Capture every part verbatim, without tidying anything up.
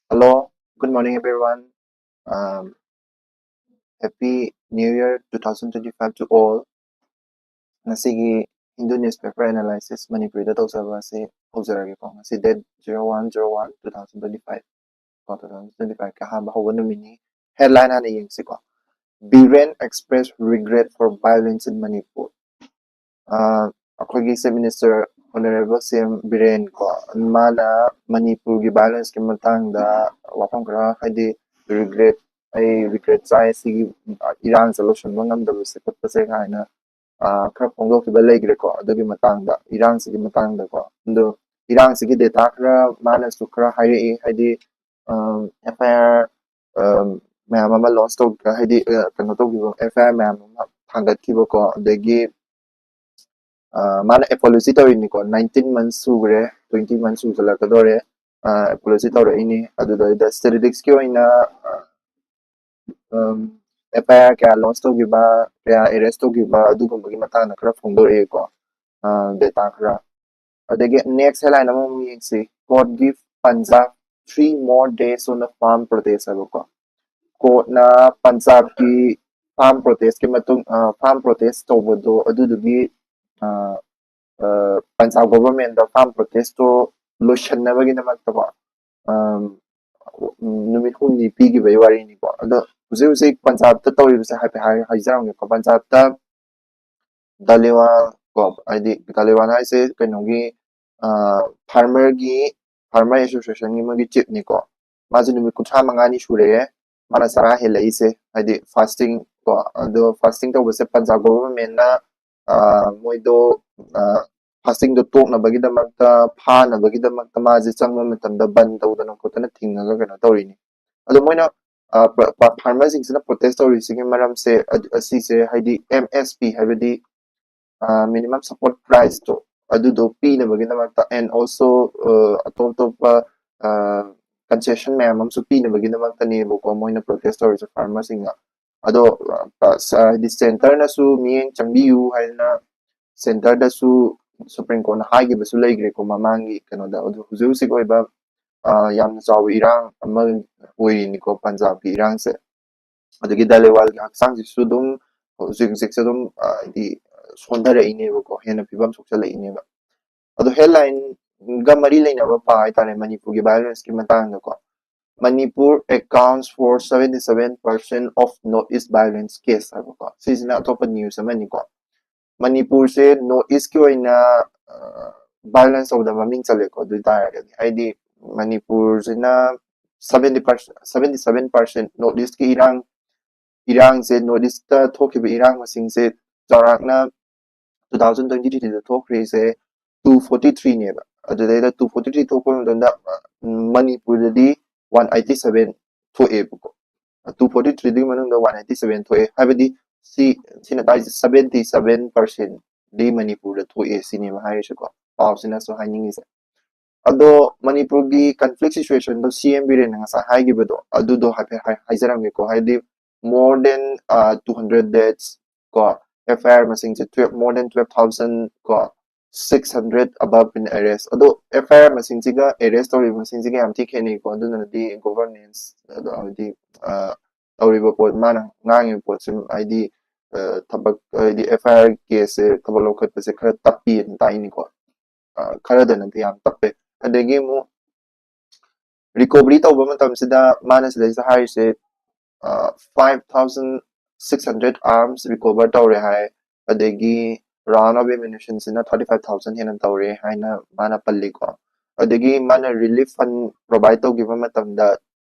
Hello, good morning everyone. Um, happy New Year two thousand twenty-five to all. ꯉꯁꯤꯒꯤ Hindu newspaper analysis ꯃꯅꯤꯄꯨꯔꯤꯗ ꯇꯧꯖꯕ ꯑꯁꯤ ꯍꯧꯖꯔꯒꯦꯀꯣ꯫ ꯉꯁꯤ date zero one zero one two thousand twenty-five ꯀꯣ, two thousand twenty-five ꯀꯤ ꯑꯍꯥꯟꯕ ꯍꯧꯕ ꯅꯨꯃꯤꯠꯅꯤ꯫ Headline ꯍꯥꯟꯅ ꯌꯦꯡꯁꯤꯀꯣ꯫ Biren express regret for violence in Manipur. ꯑꯩꯈꯣꯏꯒꯤ Chief Minister Honorable C M Biren ꯀꯣ, ꯃꯥꯅ ꯃꯅꯤꯄꯨꯔꯒꯤ violence ꯀꯤ ꯃꯇꯥꯡꯗ ꯋꯥꯐꯝ ꯈꯔ, ꯍꯥꯏꯗꯤ regret, ꯑꯩ regret ꯆꯥꯏ ꯁꯤꯒꯤ ꯏꯔꯥꯡꯁꯦ ꯂꯣꯏꯁꯤꯟꯕ ꯉꯝꯗꯕꯁꯦ ꯈꯣꯠꯄꯁꯦ ꯀꯥꯏꯅ ꯈꯔ ꯐꯣꯡꯗꯣꯛꯈꯤꯕ ꯂꯩꯈ꯭ꯔꯦꯀꯣ꯫ ꯑꯗꯨꯒꯤ ꯃꯇꯥꯡꯗ, ꯏꯔꯥꯡꯁꯤꯒꯤ ꯃꯇꯥꯡꯗꯀꯣ꯫ ꯑꯗꯣ ꯏꯔꯥꯡꯁꯤꯒꯤ data ꯈꯔ ꯃꯥꯅꯁꯨ ꯈꯔ ꯍꯥꯏꯔꯛꯏ, ꯍꯥꯏꯗꯤ F I R ꯃꯌꯥꯝ ꯑꯃ launch ꯇꯧ, ꯍꯥꯏꯗꯤ ꯀꯩꯅꯣ ꯇꯧꯈꯤꯕ, F I R ꯃꯌꯥꯝ ꯑꯃ ꯊꯥꯡꯒꯠꯈꯤꯕꯀꯣ꯫ ꯑꯗꯒꯤ ꯃꯥꯅ apology ꯇꯧꯔꯤꯅꯤꯀꯣ, nineteen months ꯁꯨꯈ꯭ꯔꯦ, twenty months ꯁꯨꯖꯜꯂꯛꯀꯗꯧꯔꯦ, apology ꯇꯧꯔꯛꯏꯅꯤ꯫ ꯑꯗꯨꯗꯩꯗ statistics ꯀꯤ ꯑꯣꯏꯅ F I R ꯀꯌꯥ launch ꯇꯧꯈꯤꯕ, ꯀꯌꯥ arrest ꯇꯧꯈꯤꯕ, ꯑꯗꯨꯒꯨꯝꯕꯒꯤ ꯃꯇꯥꯡꯗ ꯈꯔ ꯐꯣꯡꯗꯣꯔꯛꯑꯦꯀꯣ, data ꯈꯔ꯫ ꯑꯗꯒꯤ next headline ꯑꯃꯃꯨꯛ ꯌꯦꯡꯁꯤ, Court give Punjab three more days on the farm protest ꯍꯥꯏꯕꯀꯣ꯫ Court ꯅ ꯄꯟꯖꯥꯕꯀꯤ farm protest ꯀꯤ ꯃꯇꯨꯡ, farm protest ꯇꯧꯕꯗꯣ, ꯑꯗꯨꯗꯨꯒꯤ ꯄꯟꯖꯥꯕ government ꯇ farm protest ꯇꯣ ꯂꯣꯏꯁꯟꯅꯕꯒꯤꯗꯃꯛꯇꯀꯣ, ꯅꯨꯃꯤꯠ ꯍꯨꯝꯅꯤ ꯄꯤꯈꯤꯕꯒꯤ ꯋꯥꯔꯤꯅꯤꯀꯣ꯫ ꯑꯗꯣ ꯍꯧꯖꯤꯛ ꯍꯧꯖꯤꯛ ꯄꯟꯖꯥꯕꯇ ꯇꯧꯔꯤꯕꯁꯦ ꯍꯥꯏꯐꯦꯠ ꯍꯥꯏꯖꯔꯝꯒꯦꯀꯣ꯫ ꯄꯟꯖꯥꯕꯇ ꯗꯥꯂꯤꯋꯥꯜ ꯀꯣ, ꯍꯥꯏꯗꯤ ꯗꯥꯂꯤꯋꯥꯜ ꯍꯥꯏꯁꯦ ꯀꯩꯅꯣꯒꯤ farmer ꯒꯤ, farmer association ꯒꯤ ꯃꯣꯏꯒꯤ chief ꯅꯤꯀꯣ꯫ ꯃꯥꯁꯦ ꯅꯨꯃꯤꯠ ꯀꯨꯟꯊ꯭ꯔꯥ ꯃꯉꯥꯅꯤ ꯁꯨꯔꯛꯑꯦ ꯃꯥꯅ ꯆꯔꯥ ꯍꯦꯜꯂꯛꯏꯁꯦ, ꯍꯥꯏꯗꯤ fasting ꯀꯣ꯫ ꯑꯗꯣ fasting ꯇꯧꯕꯁꯦ ꯄꯟꯖꯥꯕ government ꯅ ꯃꯣꯏꯗꯣ fasting ꯗꯣ ꯇꯣꯛꯅꯕꯒꯤꯗꯃꯛꯇ, ꯐꯥꯅꯕꯒꯤꯗꯃꯛꯇ ꯃꯥꯁꯦ ꯆꯪꯕ ꯃꯇꯝꯗ ꯕꯟ ꯇꯧꯗꯅ ꯈꯣꯠꯇꯅ ꯊꯤꯡꯉꯒ ꯀꯩꯅꯣ ꯇꯧꯔꯤꯅꯤ꯫ ꯑꯗꯣ ꯃꯣꯏꯅ farmer ꯁꯤꯡꯁꯤꯅ protest ꯇꯧꯔꯤꯁꯤꯒꯤ ꯃꯔꯝꯁꯦ ꯑꯁꯤꯁꯦ, ꯍꯥꯏꯗꯤ M S P ꯍꯥꯏꯕꯗꯤ minimum support price ꯇꯣ, ꯑꯗꯨꯗꯣ ꯄꯤꯅꯕꯒꯤꯗꯃꯛꯇ, and also ꯑꯇꯣꯞ ꯑꯇꯣꯞꯄ concession ꯃꯌꯥꯝ ꯑꯃꯁꯨ ꯄꯤꯅꯕꯒꯤꯗꯃꯛꯇꯅꯦꯕꯀꯣ ꯃꯣꯏꯅ protest ꯇꯧꯔꯤꯁꯦ farmer ꯁꯤꯡꯅ꯫ ꯑꯗꯣ ꯍꯥꯏꯗꯤ centre ꯅꯁꯨ ꯃꯤꯠꯌꯦꯡ ꯆꯪꯕꯤꯌꯨ ꯍꯥꯏꯗꯅ centre ꯗꯁꯨ Supreme Court ꯅ ꯍꯥꯏꯈꯤꯕꯁꯨ ꯂꯩꯈ꯭ꯔꯦꯀꯣ ꯃꯃꯥꯡꯒꯤ ꯀꯩꯅꯣꯗ꯫ ꯑꯗꯣ ꯍꯧꯖꯤꯛ ꯍꯧꯖꯤꯛ ꯑꯣꯏꯕ ꯑ, ꯌꯥꯝꯅ ꯆꯥꯎꯕ ꯏꯔꯥꯡ ꯑꯃ ꯑꯣꯏꯔꯤꯅꯤꯀꯣ ꯄꯟꯖꯥꯕꯀꯤ ꯏꯔꯥꯡꯁꯦ꯫ ꯑꯗꯒꯤ ꯗꯥꯂꯦꯋꯥꯜꯒꯤ ꯍꯛꯆꯥꯡꯁꯤꯁꯨ ꯑꯗꯨꯝ ꯍꯧꯖꯤꯛ ꯍꯧꯖꯤꯛꯁꯦ ꯑꯗꯨꯝ, ꯑ, ꯍꯥꯏꯗꯤ ꯁꯣꯟꯊꯔꯛꯏꯅꯦꯕꯀꯣ, ꯍꯦꯟꯅ ꯐꯤꯕꯝ ꯁꯣꯛꯆꯜꯂꯛꯏꯅꯦꯕ꯫ ꯑꯗꯣ headline ꯒ ꯃꯔꯤ ꯂꯩꯅꯕ ꯄꯥꯎ ꯍꯥꯏꯇꯥꯔꯦ, ꯃꯅꯤꯄꯨꯔꯒꯤ violence ꯀꯤ ꯃꯇꯥꯡꯗꯀꯣ꯫ Manipur accounts for seventy seven percent of North East violence case ꯍꯥꯏꯕꯀꯣ꯫ ꯁꯤꯁꯤꯅ ꯑꯇꯣꯞꯄ news ꯑꯃꯅꯤꯀꯣ꯫ ꯃꯅꯤꯄꯨꯔꯁꯦ North East ꯀꯤ ꯑꯣꯏꯅ, ꯑ, violence ꯇꯧꯕꯗ ꯃꯃꯤꯡ ꯆꯠꯂꯦꯀꯣ꯫ ꯑꯗꯨ ꯑꯣꯏ ꯇꯥꯔꯒꯗꯤ ꯍꯥꯏꯗꯤ ꯃꯅꯤꯄꯨꯔꯁꯤꯅ seventy percent, seventy seven percent North East ꯀꯤ ꯏꯔꯥꯡ, ꯏꯔꯥꯡꯁꯦ, North East ꯇ ꯊꯣꯛꯈꯤꯕ ꯏꯔꯥꯡ ꯃꯁꯤꯡꯁꯦ ꯆꯥꯎꯔꯥꯛꯅ two thousand twenty three ꯗ ꯊꯣꯛꯈ꯭ꯔꯤꯁꯦ two forty three ꯅꯦꯕ꯫ ꯑꯗꯨꯗꯩꯗ two forty three ꯊꯣꯛꯄ ꯃꯇꯝꯗ, ꯑ, ꯃꯅꯤꯄꯨꯔꯗꯗꯤ one eighty seven ꯊꯣꯛꯑꯦꯕꯀꯣ꯫ Two forty three ꯗꯨꯒꯤ ꯃꯅꯨꯡꯗ one eighty seven ꯊꯣꯛꯑꯦ ꯍꯥꯏꯕꯗꯤ ꯁꯤ, ꯁꯤꯅ ꯇꯥꯛꯏꯁꯦ seventy seven percent ꯗꯤ ꯃꯅꯤꯄꯨꯔꯗ ꯊꯣꯛꯑꯦ ꯁꯤꯅꯦꯕ ꯍꯥꯏꯔꯤꯁꯦꯀꯣ, ꯄꯥꯎꯁꯤꯅꯁꯨ ꯍꯥꯏꯅꯤꯡꯉꯤꯁꯦ꯫ ꯑꯗꯣ ꯃꯅꯤꯄꯨꯔꯒꯤ conflict situation ꯗꯣ C M ꯕꯤꯔꯦꯟꯅ ꯉꯁꯥꯏ ꯍꯥꯏꯈꯤꯕꯗꯣ ꯑꯗꯨꯗꯣ ꯍꯥꯏꯐꯦꯠ ꯍꯥꯏ-, ꯍꯥꯏꯖꯔꯝꯒꯦꯀꯣ꯫ ꯍꯥꯏꯗꯤ more than, ꯑ, two hundred deaths ꯀꯣ, F I R ꯃꯁꯤꯡꯁꯦ twelve, more than twelve thousand ꯀꯣ, six hundred above in arrest꯫ ꯑꯗꯣ F I R ꯃꯁꯤꯡꯁꯤꯒ arrest ꯇꯧꯔꯤꯕ ꯃꯁꯤꯡꯁꯤꯒ ꯌꯥꯝ ꯊꯤ ꯈꯦꯠꯅꯩꯀꯣ꯫ ꯑꯗꯨꯅꯗꯤ governance, ꯑꯗꯣ ꯍꯥꯏꯗꯤ, ꯑ, ꯇꯧꯔꯤꯕ ꯄꯣꯠ, ꯃꯥꯅ ꯉꯥꯡꯉꯤꯕ ꯄꯣꯠꯁꯦ ꯍꯥꯏꯗꯤ, ꯑ, ꯊꯕꯛ ꯍꯥꯏꯗꯤ F I R case ꯁꯦ ꯊꯕꯛ ꯂꯧꯈꯠꯄꯁꯦ ꯈꯔ ꯇꯞꯄꯤꯅ ꯇꯥꯛꯏꯅꯤꯀꯣ꯫ ꯑ, ꯈꯔꯗ ꯅꯠꯇꯦ, ꯌꯥꯝ ꯇꯞꯄꯦ꯫ ꯑꯗꯒꯤ ꯑꯃꯨꯛ recovery ꯇꯧꯕ ꯃꯇꯝꯁꯤꯗ ꯃꯥꯅ ꯁꯤꯗꯩꯁꯤꯗ ꯍꯥꯏꯔꯤꯁꯦ, ꯑ, five thousand six hundred arms recover ꯇꯧꯔꯦ ꯍꯥꯏ, ꯑꯗꯒꯤ round of ammunition ꯁꯤꯅ thirty five thousand ꯍꯦꯟꯅ ꯇꯧꯔꯦ ꯍꯥꯏꯅ ꯃꯥꯅ ꯄꯜꯂꯤꯀꯣ꯫ ꯑꯗꯒꯤ ꯃꯥꯅ relief fund provide ꯇꯧꯈꯤꯕ ꯃꯇꯝꯗ,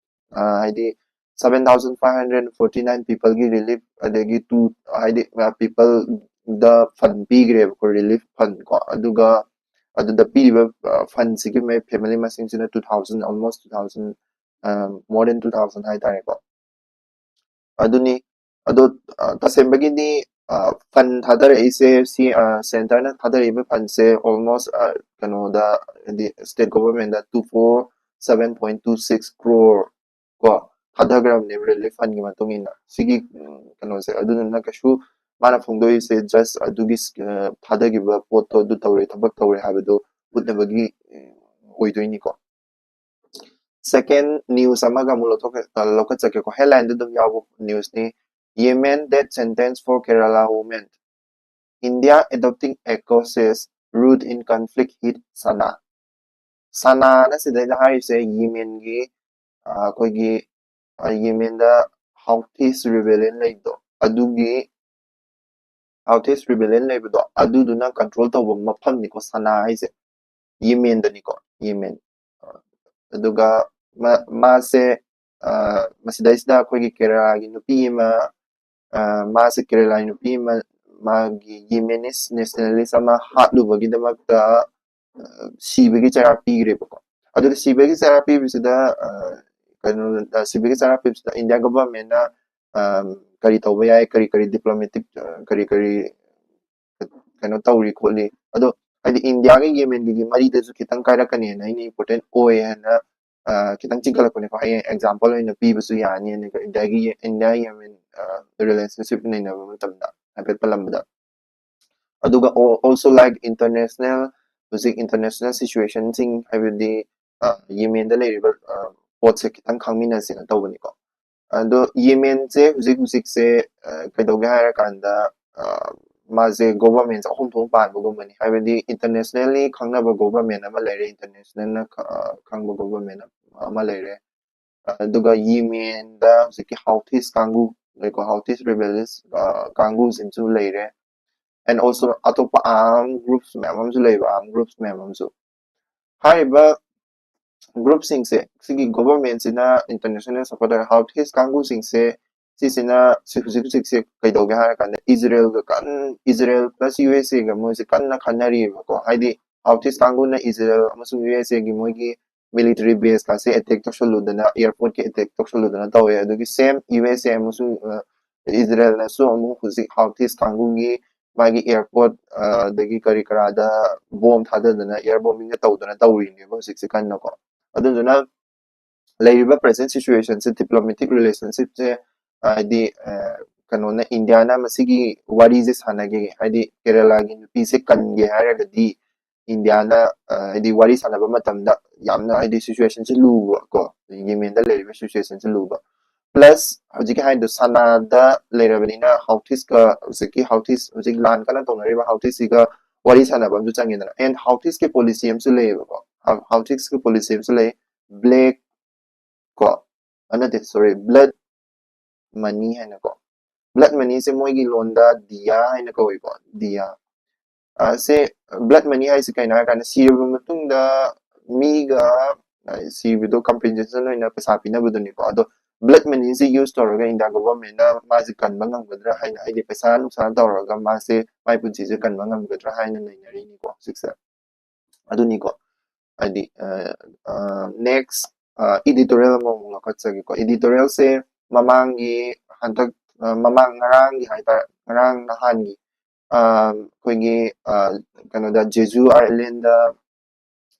ꯑ, ꯍꯥꯏꯗꯤ seven thousand five hundred forty nine people ꯒꯤ relief, ꯑꯗꯒꯤ two, ꯍꯥꯏꯗꯤ, ꯑ, people ꯗ fund ꯄꯤꯈ꯭ꯔꯦꯕꯀꯣ, relief fund ꯀꯣ꯫ ꯑꯗꯨꯒ ꯑꯗꯨꯗ ꯄꯤꯔꯤꯕ, ꯑ, fund ꯁꯤꯒꯤ ꯃꯣꯏ family ꯃꯁꯤꯡꯁꯤꯅ two thousand, almost two thousand, ꯑ, more than two thousand ꯍꯥꯏꯇꯥꯔꯦꯀꯣ꯫ ꯑꯗꯨꯅꯤ꯫ ꯑꯗꯣ, ꯑ, ꯇꯁꯦꯡꯕꯒꯤꯗꯤ, ꯑ, fund ꯊꯥꯗꯔꯛꯏꯁꯦ ꯁꯤ, ꯑ, centre ꯅ ꯊꯥꯗꯔꯛꯏꯕ fund ꯁꯦ almost, ꯑ, ꯀꯩꯅꯣꯗ, ꯍꯥꯏꯗꯤ state government ꯇ two four seven point two six crore ꯀꯣ, ꯊꯥꯗꯈ꯭ꯔꯕꯅꯦꯕ relief fund ꯀꯤ ꯃꯇꯨꯡ ꯏꯟꯅ꯫ ꯁꯤꯒꯤ, ꯎꯝ, ꯀꯩꯅꯣꯁꯦ, ꯑꯗꯨꯗꯨꯅ ꯀꯩꯁꯨ ꯃꯥꯅ ꯐꯣꯡꯗꯣꯛꯏꯁꯦ just ꯑꯗꯨꯒꯤ, ꯑ, ꯊꯥꯗꯈꯤꯕ ꯄꯣꯠꯇꯣ ꯑꯗꯨ ꯇꯧꯔꯦ, ꯊꯕꯛ ꯇꯧꯔꯦ ꯍꯥꯏꯕꯗꯣ ꯎꯠꯅꯕꯒꯤ, ꯎꯝ, ꯑꯣꯏꯗꯣꯏꯅꯤꯀꯣ꯫ Second news ꯑꯃꯒ ꯑꯃꯨꯛ ꯂꯧꯊꯣꯛꯀꯦ, ꯑ, ꯂꯧꯈꯠꯆꯒꯦꯀꯣ꯫ Headlineꯗ ꯑꯗꯨꯝ ꯌꯥꯎꯕ newsꯅꯤ꯫ Yemen death sentence for Kerala woman. India adopting ACOS's route in conflict hit Sanaa. ꯁꯅꯥꯅ ꯁꯤꯗꯩꯗ ꯍꯥꯏꯔꯤꯁꯦ ꯌꯦꯃꯦꯟꯒꯤ, ꯑ, ꯑꯩꯈꯣꯏꯒꯤ, ꯑ, ꯌꯦꯃꯦꯟꯗ Houthis rebellion ꯂꯩꯕꯗꯣ, ꯑꯗꯨꯒꯤ Houthis rebellion ꯂꯩꯕꯗꯣ, ꯑꯗꯨꯗꯨꯅ control ꯇꯧꯕ ꯃꯐꯝꯅꯤꯀꯣ ꯁꯅꯥ ꯍꯥꯏꯁꯦ, ꯌꯦꯃꯦꯟꯗꯅꯤꯀꯣ, ꯌꯦꯃꯦꯟ꯫ ꯑ, ꯑꯗꯨꯒ ꯃꯥ-, ꯃꯥꯁꯦ, ꯑ, ꯃꯁꯤꯗꯩꯁꯤꯗ ꯑꯩꯈꯣꯏꯒꯤ ꯀꯦꯔꯂꯥꯒꯤ ꯅꯨꯄꯤ ꯑꯃ, ꯑ, ꯃꯥꯁꯦ ꯀꯦꯔꯂꯥꯒꯤ ꯅꯨꯄꯤ ꯑꯃ, ꯃꯥꯒꯤ Yemenis nationalist ꯑꯃ ꯍꯥꯠꯂꯨꯕꯒꯤꯗꯃꯛꯇ, ꯑ, ꯁꯤꯕꯒꯤ ꯆꯩꯔꯥꯛ ꯄꯤꯈ꯭ꯔꯦꯕꯀꯣ꯫ ꯑꯗꯨꯗ ꯁꯤꯕꯒꯤ ꯆꯩꯔꯥꯛ ꯄꯤꯕꯁꯤꯗ, ꯑ, ꯀꯩꯅꯣ, ꯑ, ꯁꯤꯕꯒꯤ ꯆꯩꯔꯥꯛ ꯄꯤꯕꯁꯤꯗ ꯏꯟꯗꯤꯌꯥ ꯒꯣꯚꯔꯟꯃꯦꯟꯠꯅ, ꯑ, ꯀꯔꯤ ꯇꯧꯕ ꯌꯥꯏ, ꯀꯔꯤ ꯀꯔꯤ diplomatic, ꯑ, ꯀꯔꯤ ꯀꯔꯤ ꯀꯩꯅꯣ ꯇꯧꯔꯤ ꯈꯣꯠꯂꯤ꯫ ꯑꯗꯣ ꯍꯥꯏꯗꯤ ꯏꯟꯗꯤꯌꯥꯒ ꯌꯦꯃꯦꯟꯒꯒꯤ ꯃꯔꯤꯗꯁꯨ ꯈꯤꯇꯪ ꯀꯥꯏꯔꯛꯀꯅꯤꯅ ꯑꯩꯅ important ꯑꯣꯏ ꯍꯥꯏꯅ, ꯑ, ꯈꯤꯇꯪ ꯆꯤꯡꯈꯠꯂꯛꯄꯅꯤꯀꯣ꯫ ꯍꯌꯦꯡ example ꯑꯣꯏꯅ ꯄꯤꯕꯁꯨ ꯌꯥꯅꯤ, ꯑꯗꯨꯒ ꯏꯟꯗꯤꯌꯥꯒꯤ, ꯏꯟꯗꯤꯌꯥ ꯌꯦꯃꯦꯟ, ꯑ, relationship ꯅꯩꯅꯕ ꯃꯇꯝꯗ ꯍꯥꯏꯐꯦꯠ ꯄꯜꯂꯝꯕꯗ꯫ ꯑꯗꯨꯒ ꯑꯣ-, also like international, ꯍꯧꯖꯤꯛ international situationꯁꯤꯡ, ꯍꯥꯏꯕꯗꯤ, ꯑ, ꯌꯦꯃꯦꯟꯗ ꯂꯩꯔꯤꯕ, ꯑ, ꯄꯣꯠꯁꯦ ꯈꯤꯇꯪ ꯈꯪꯃꯤꯟꯅꯁꯦꯅ ꯇꯧꯕꯅꯤꯀꯣ꯫ ꯑꯗꯣ ꯌꯦꯃꯦꯟꯁꯦ ꯍꯧꯖꯤꯛ ꯍꯧꯖꯤꯛꯁꯦ, ꯑ, ꯀꯩꯗꯧꯒꯦ ꯍꯥꯏꯔꯀꯥꯟꯗ, ꯑ, ꯃꯥꯁꯦ ꯒꯣꯚꯔꯟꯃꯦꯟꯠꯁꯦ ꯑꯍꯨꯝ ꯊꯣꯛꯅ ꯄꯥꯟꯕꯒꯨꯝꯕꯅꯤ꯫ ꯍꯥꯏꯕꯗꯤ internationally ꯈꯪꯅꯕ ꯒꯣꯚꯔꯟꯃꯦꯟꯠ ꯑꯃ ꯂꯩꯔꯦ, internationalꯅ ꯈ-, ꯑ, ꯈꯪꯕ ꯒꯣꯚꯔꯟꯃꯦꯟꯠ ꯑꯃ ꯂꯩꯔꯦ꯫ ꯑꯗꯨꯒ ꯌꯦꯃꯦꯟꯗ ꯍꯧꯖꯤꯛꯀꯤ Houthis ꯀꯥꯡꯕꯨ ꯂꯩꯀꯣ, Houthis rebellious, ꯑ, ꯀꯥꯡꯕꯨꯁꯤꯡꯁꯨ ꯂꯩꯔꯦ꯫ And also ꯑꯇꯣꯞꯄ armed groups ꯃꯌꯥꯝ ꯑꯃꯁꯨ ꯂꯩꯕ, armed groups ꯃꯌꯥꯝ ꯑꯃꯁꯨ꯫ ꯍꯥꯏꯔꯤꯕ groupꯁꯤꯡꯁꯦ, ꯁꯤꯒꯤ ꯒꯣꯚꯔꯟꯃꯦꯟꯠꯁꯤꯅ international supporter Houthis ꯀꯥꯡꯕꯨꯁꯤꯡꯁꯦ, ꯁꯤꯁꯤꯅ ꯁꯤ-, ꯍꯧꯖꯤꯛ ꯍꯧꯖꯤꯛꯁꯦ ꯀꯩꯗꯧꯒꯦ ꯍꯥꯏꯔꯀꯥꯟꯗ ꯏꯖꯔꯦꯜꯒ ꯀꯟ-, ꯏꯖꯔꯦꯜ plus USAꯒ ꯃꯣꯏꯁꯦ ꯀꯟꯅ ꯈꯟꯅꯔꯤꯕꯀꯣ꯫ ꯍꯥꯏꯗꯤ Houthis ꯀꯥꯡꯕꯨꯅ ꯏꯖꯔꯦꯜ ꯑꯃꯁꯨꯡ USAꯒꯤ ꯃꯣꯏꯒꯤ military base ꯀꯥꯁꯦ attack ꯇꯧꯁꯜꯂꯨꯗꯅ, airportꯀꯤ attack ꯇꯧꯁꯜꯂꯨꯗꯅ ꯇꯧꯋꯦ꯫ ꯑꯗꯨꯒꯤ same USA ꯑꯃꯁꯨꯡ, ꯑ, ꯏꯖꯔꯦꯜꯅꯁꯨ ꯑꯃꯨꯛ ꯍꯧꯖꯤꯛ Houthis ꯀꯥꯡꯕꯨꯒꯤ ꯃꯥꯒꯤ airport, ꯑ, ꯑꯗꯒꯤ ꯀꯔꯤ ꯀꯔꯥꯗ bomb ꯊꯥꯗꯗꯅ, air bombingꯒ ꯇꯧꯗꯅ ꯇꯧꯔꯤꯅꯦꯕ ꯍꯧꯖꯤꯛꯁꯦ ꯀꯟꯅꯀꯣ꯫ ꯑꯗꯨꯗꯨꯅ ꯂꯩꯔꯤꯕ present situationꯁꯦ, diplomatic relationshipꯁꯦ, ꯍꯥꯏꯗꯤ, ꯑ, ꯀꯩꯅꯣꯅ, ꯏꯟꯗꯤꯌꯥꯅ ꯃꯁꯤꯒꯤ ꯋꯥꯔꯤꯁꯦ ꯁꯥꯟꯅꯒꯦ, ꯍꯥꯏꯗꯤ ꯀꯦꯔꯂꯥꯒꯤ ꯅꯨꯄꯤꯁꯦ ꯀꯟꯒꯦ ꯍꯥꯏꯔꯒꯗꯤ ꯏꯟꯗꯤꯌꯥꯅ ꯍꯥꯏꯗꯤ ꯋꯥꯔꯤ ꯁꯥꯟꯅꯕ ꯃꯇꯝꯗ ꯌꯥꯝꯅ ꯍꯥꯏꯗꯤ ꯁꯤꯆꯨꯋꯦꯁꯟꯁꯦ ꯂꯨꯕ ꯀꯣ, ꯌꯦꯃꯦꯟꯗ ꯂꯩꯔꯤꯕ ꯁꯤꯆꯨꯋꯦꯁꯟꯁꯦ ꯂꯨꯕ꯫ ꯄ꯭ꯂꯁ ꯍꯧꯖꯤꯛꯀꯤ ꯍꯥꯏꯗꯣ ꯁꯅꯥꯗ ꯂꯩꯔꯕꯅꯤꯅ ꯍꯥꯎꯊꯤꯁꯀ ꯍꯧꯖꯤꯛꯀꯤ ꯍꯥꯎꯊꯤꯁ ꯍꯧꯖꯤꯛ ꯂꯥꯟ ꯀꯟꯅ ꯇꯧꯅꯔꯤꯕ ꯍꯥꯎꯊꯤꯁꯁꯤꯒ ꯋꯥꯔꯤ ꯁꯥꯟꯅꯕ ꯑꯃꯁꯨ ꯆꯪꯉꯦꯗꯅ꯫ ꯑꯦꯟ ꯍꯥꯎꯊꯤꯁꯀꯤ ꯄꯣꯂꯤꯁꯤ ꯑꯃꯁꯨ ꯂꯩꯌꯦꯕꯀꯣ꯫ ꯍꯥꯎꯊꯤꯁꯀꯤ ꯄꯣꯂꯤꯁꯤ ꯑꯃꯁꯨ ꯂꯩ꯫ ꯕ꯭ꯂꯦꯛ ꯀꯣ, ꯑ, ꯅꯠꯇꯦ, ꯁꯣꯔꯤ, ꯕ꯭ꯂꯠ ꯃꯅꯤ ꯍꯥꯏꯅꯀꯣ꯫ ꯕ꯭ꯂꯠ ꯃꯅꯤꯁꯦ ꯃꯣꯏꯒꯤ ꯂꯣꯟꯗ ꯗꯤꯌꯥ ꯍꯥꯏꯅ ꯀꯧꯏꯀꯣ, ꯗꯤꯌꯥ꯫ ꯑ, ꯁꯦ ꯕ꯭ꯂꯠ ꯃꯅꯤ ꯍꯥꯏꯁꯦ ꯀꯩꯅꯣ ꯍꯥꯏꯔꯀꯥꯟꯗ ꯁꯤꯔꯕ ꯃꯇꯨꯡꯗ ꯃꯤꯒ, ꯑ, ꯁꯤꯕꯗꯣ ꯀꯝꯄꯦꯟꯁꯦꯁꯟ ꯑꯣꯏꯅ ꯄꯩꯁꯥ ꯄꯤꯅꯕꯗꯨꯅꯤꯀꯣ꯫ ꯑꯗꯣ ꯕ꯭ꯂꯠ ꯃꯅꯤꯁꯦ ꯌꯨꯁ ꯇꯧꯔꯒ ꯏꯟꯗꯤꯌꯥ ꯒꯣꯚꯔꯟꯃꯦꯟꯠꯅ ꯃꯥꯁꯦ ꯀꯟꯕ ꯉꯝꯒꯗ꯭ꯔꯥ ꯍꯥꯏꯅ, ꯍꯥꯏꯗꯤ ꯄꯩꯁꯥ ꯅꯨꯡꯁꯥ ꯇꯧꯔꯒ ꯃꯥꯁꯦ ꯃꯥꯏ ꯄꯨꯟꯁꯤꯁꯦ ꯀꯟꯕ ꯉꯝꯒꯗ꯭ꯔꯥ ꯍꯥꯏꯅ ꯅꯩꯅꯔꯤꯅꯤꯀꯣ ꯍꯧꯖꯤꯛꯁꯦ꯫ ꯑꯗꯨꯅꯤꯀꯣ꯫ ꯍꯥꯏꯗꯤ, ꯑ, ꯑ, ꯅꯦꯛꯁ, ꯑ, ꯏꯗꯤꯇꯣꯔꯤꯌꯦꯜ ꯑꯃꯃꯨꯛ ꯂꯧꯈꯠꯆꯒꯦꯀꯣ꯫ ꯏꯗꯤꯇꯣꯔꯤꯌꯦꯜꯁꯦ ꯃꯃꯥꯡꯒꯤ, ꯍꯟꯗꯛ, ꯑ, ꯃꯃꯥꯡ ꯉꯔꯥꯡꯒꯤ ꯍꯥꯏꯇꯥꯔꯦ, ꯉꯔꯥꯡ ꯅꯍꯥꯟꯒꯤ, ꯑ, ꯑꯩꯈꯣꯏꯒꯤ, ꯑ, ꯀꯩꯅꯣꯗ, ꯖꯦꯖꯨ ꯑꯥꯏꯂꯦꯟꯗ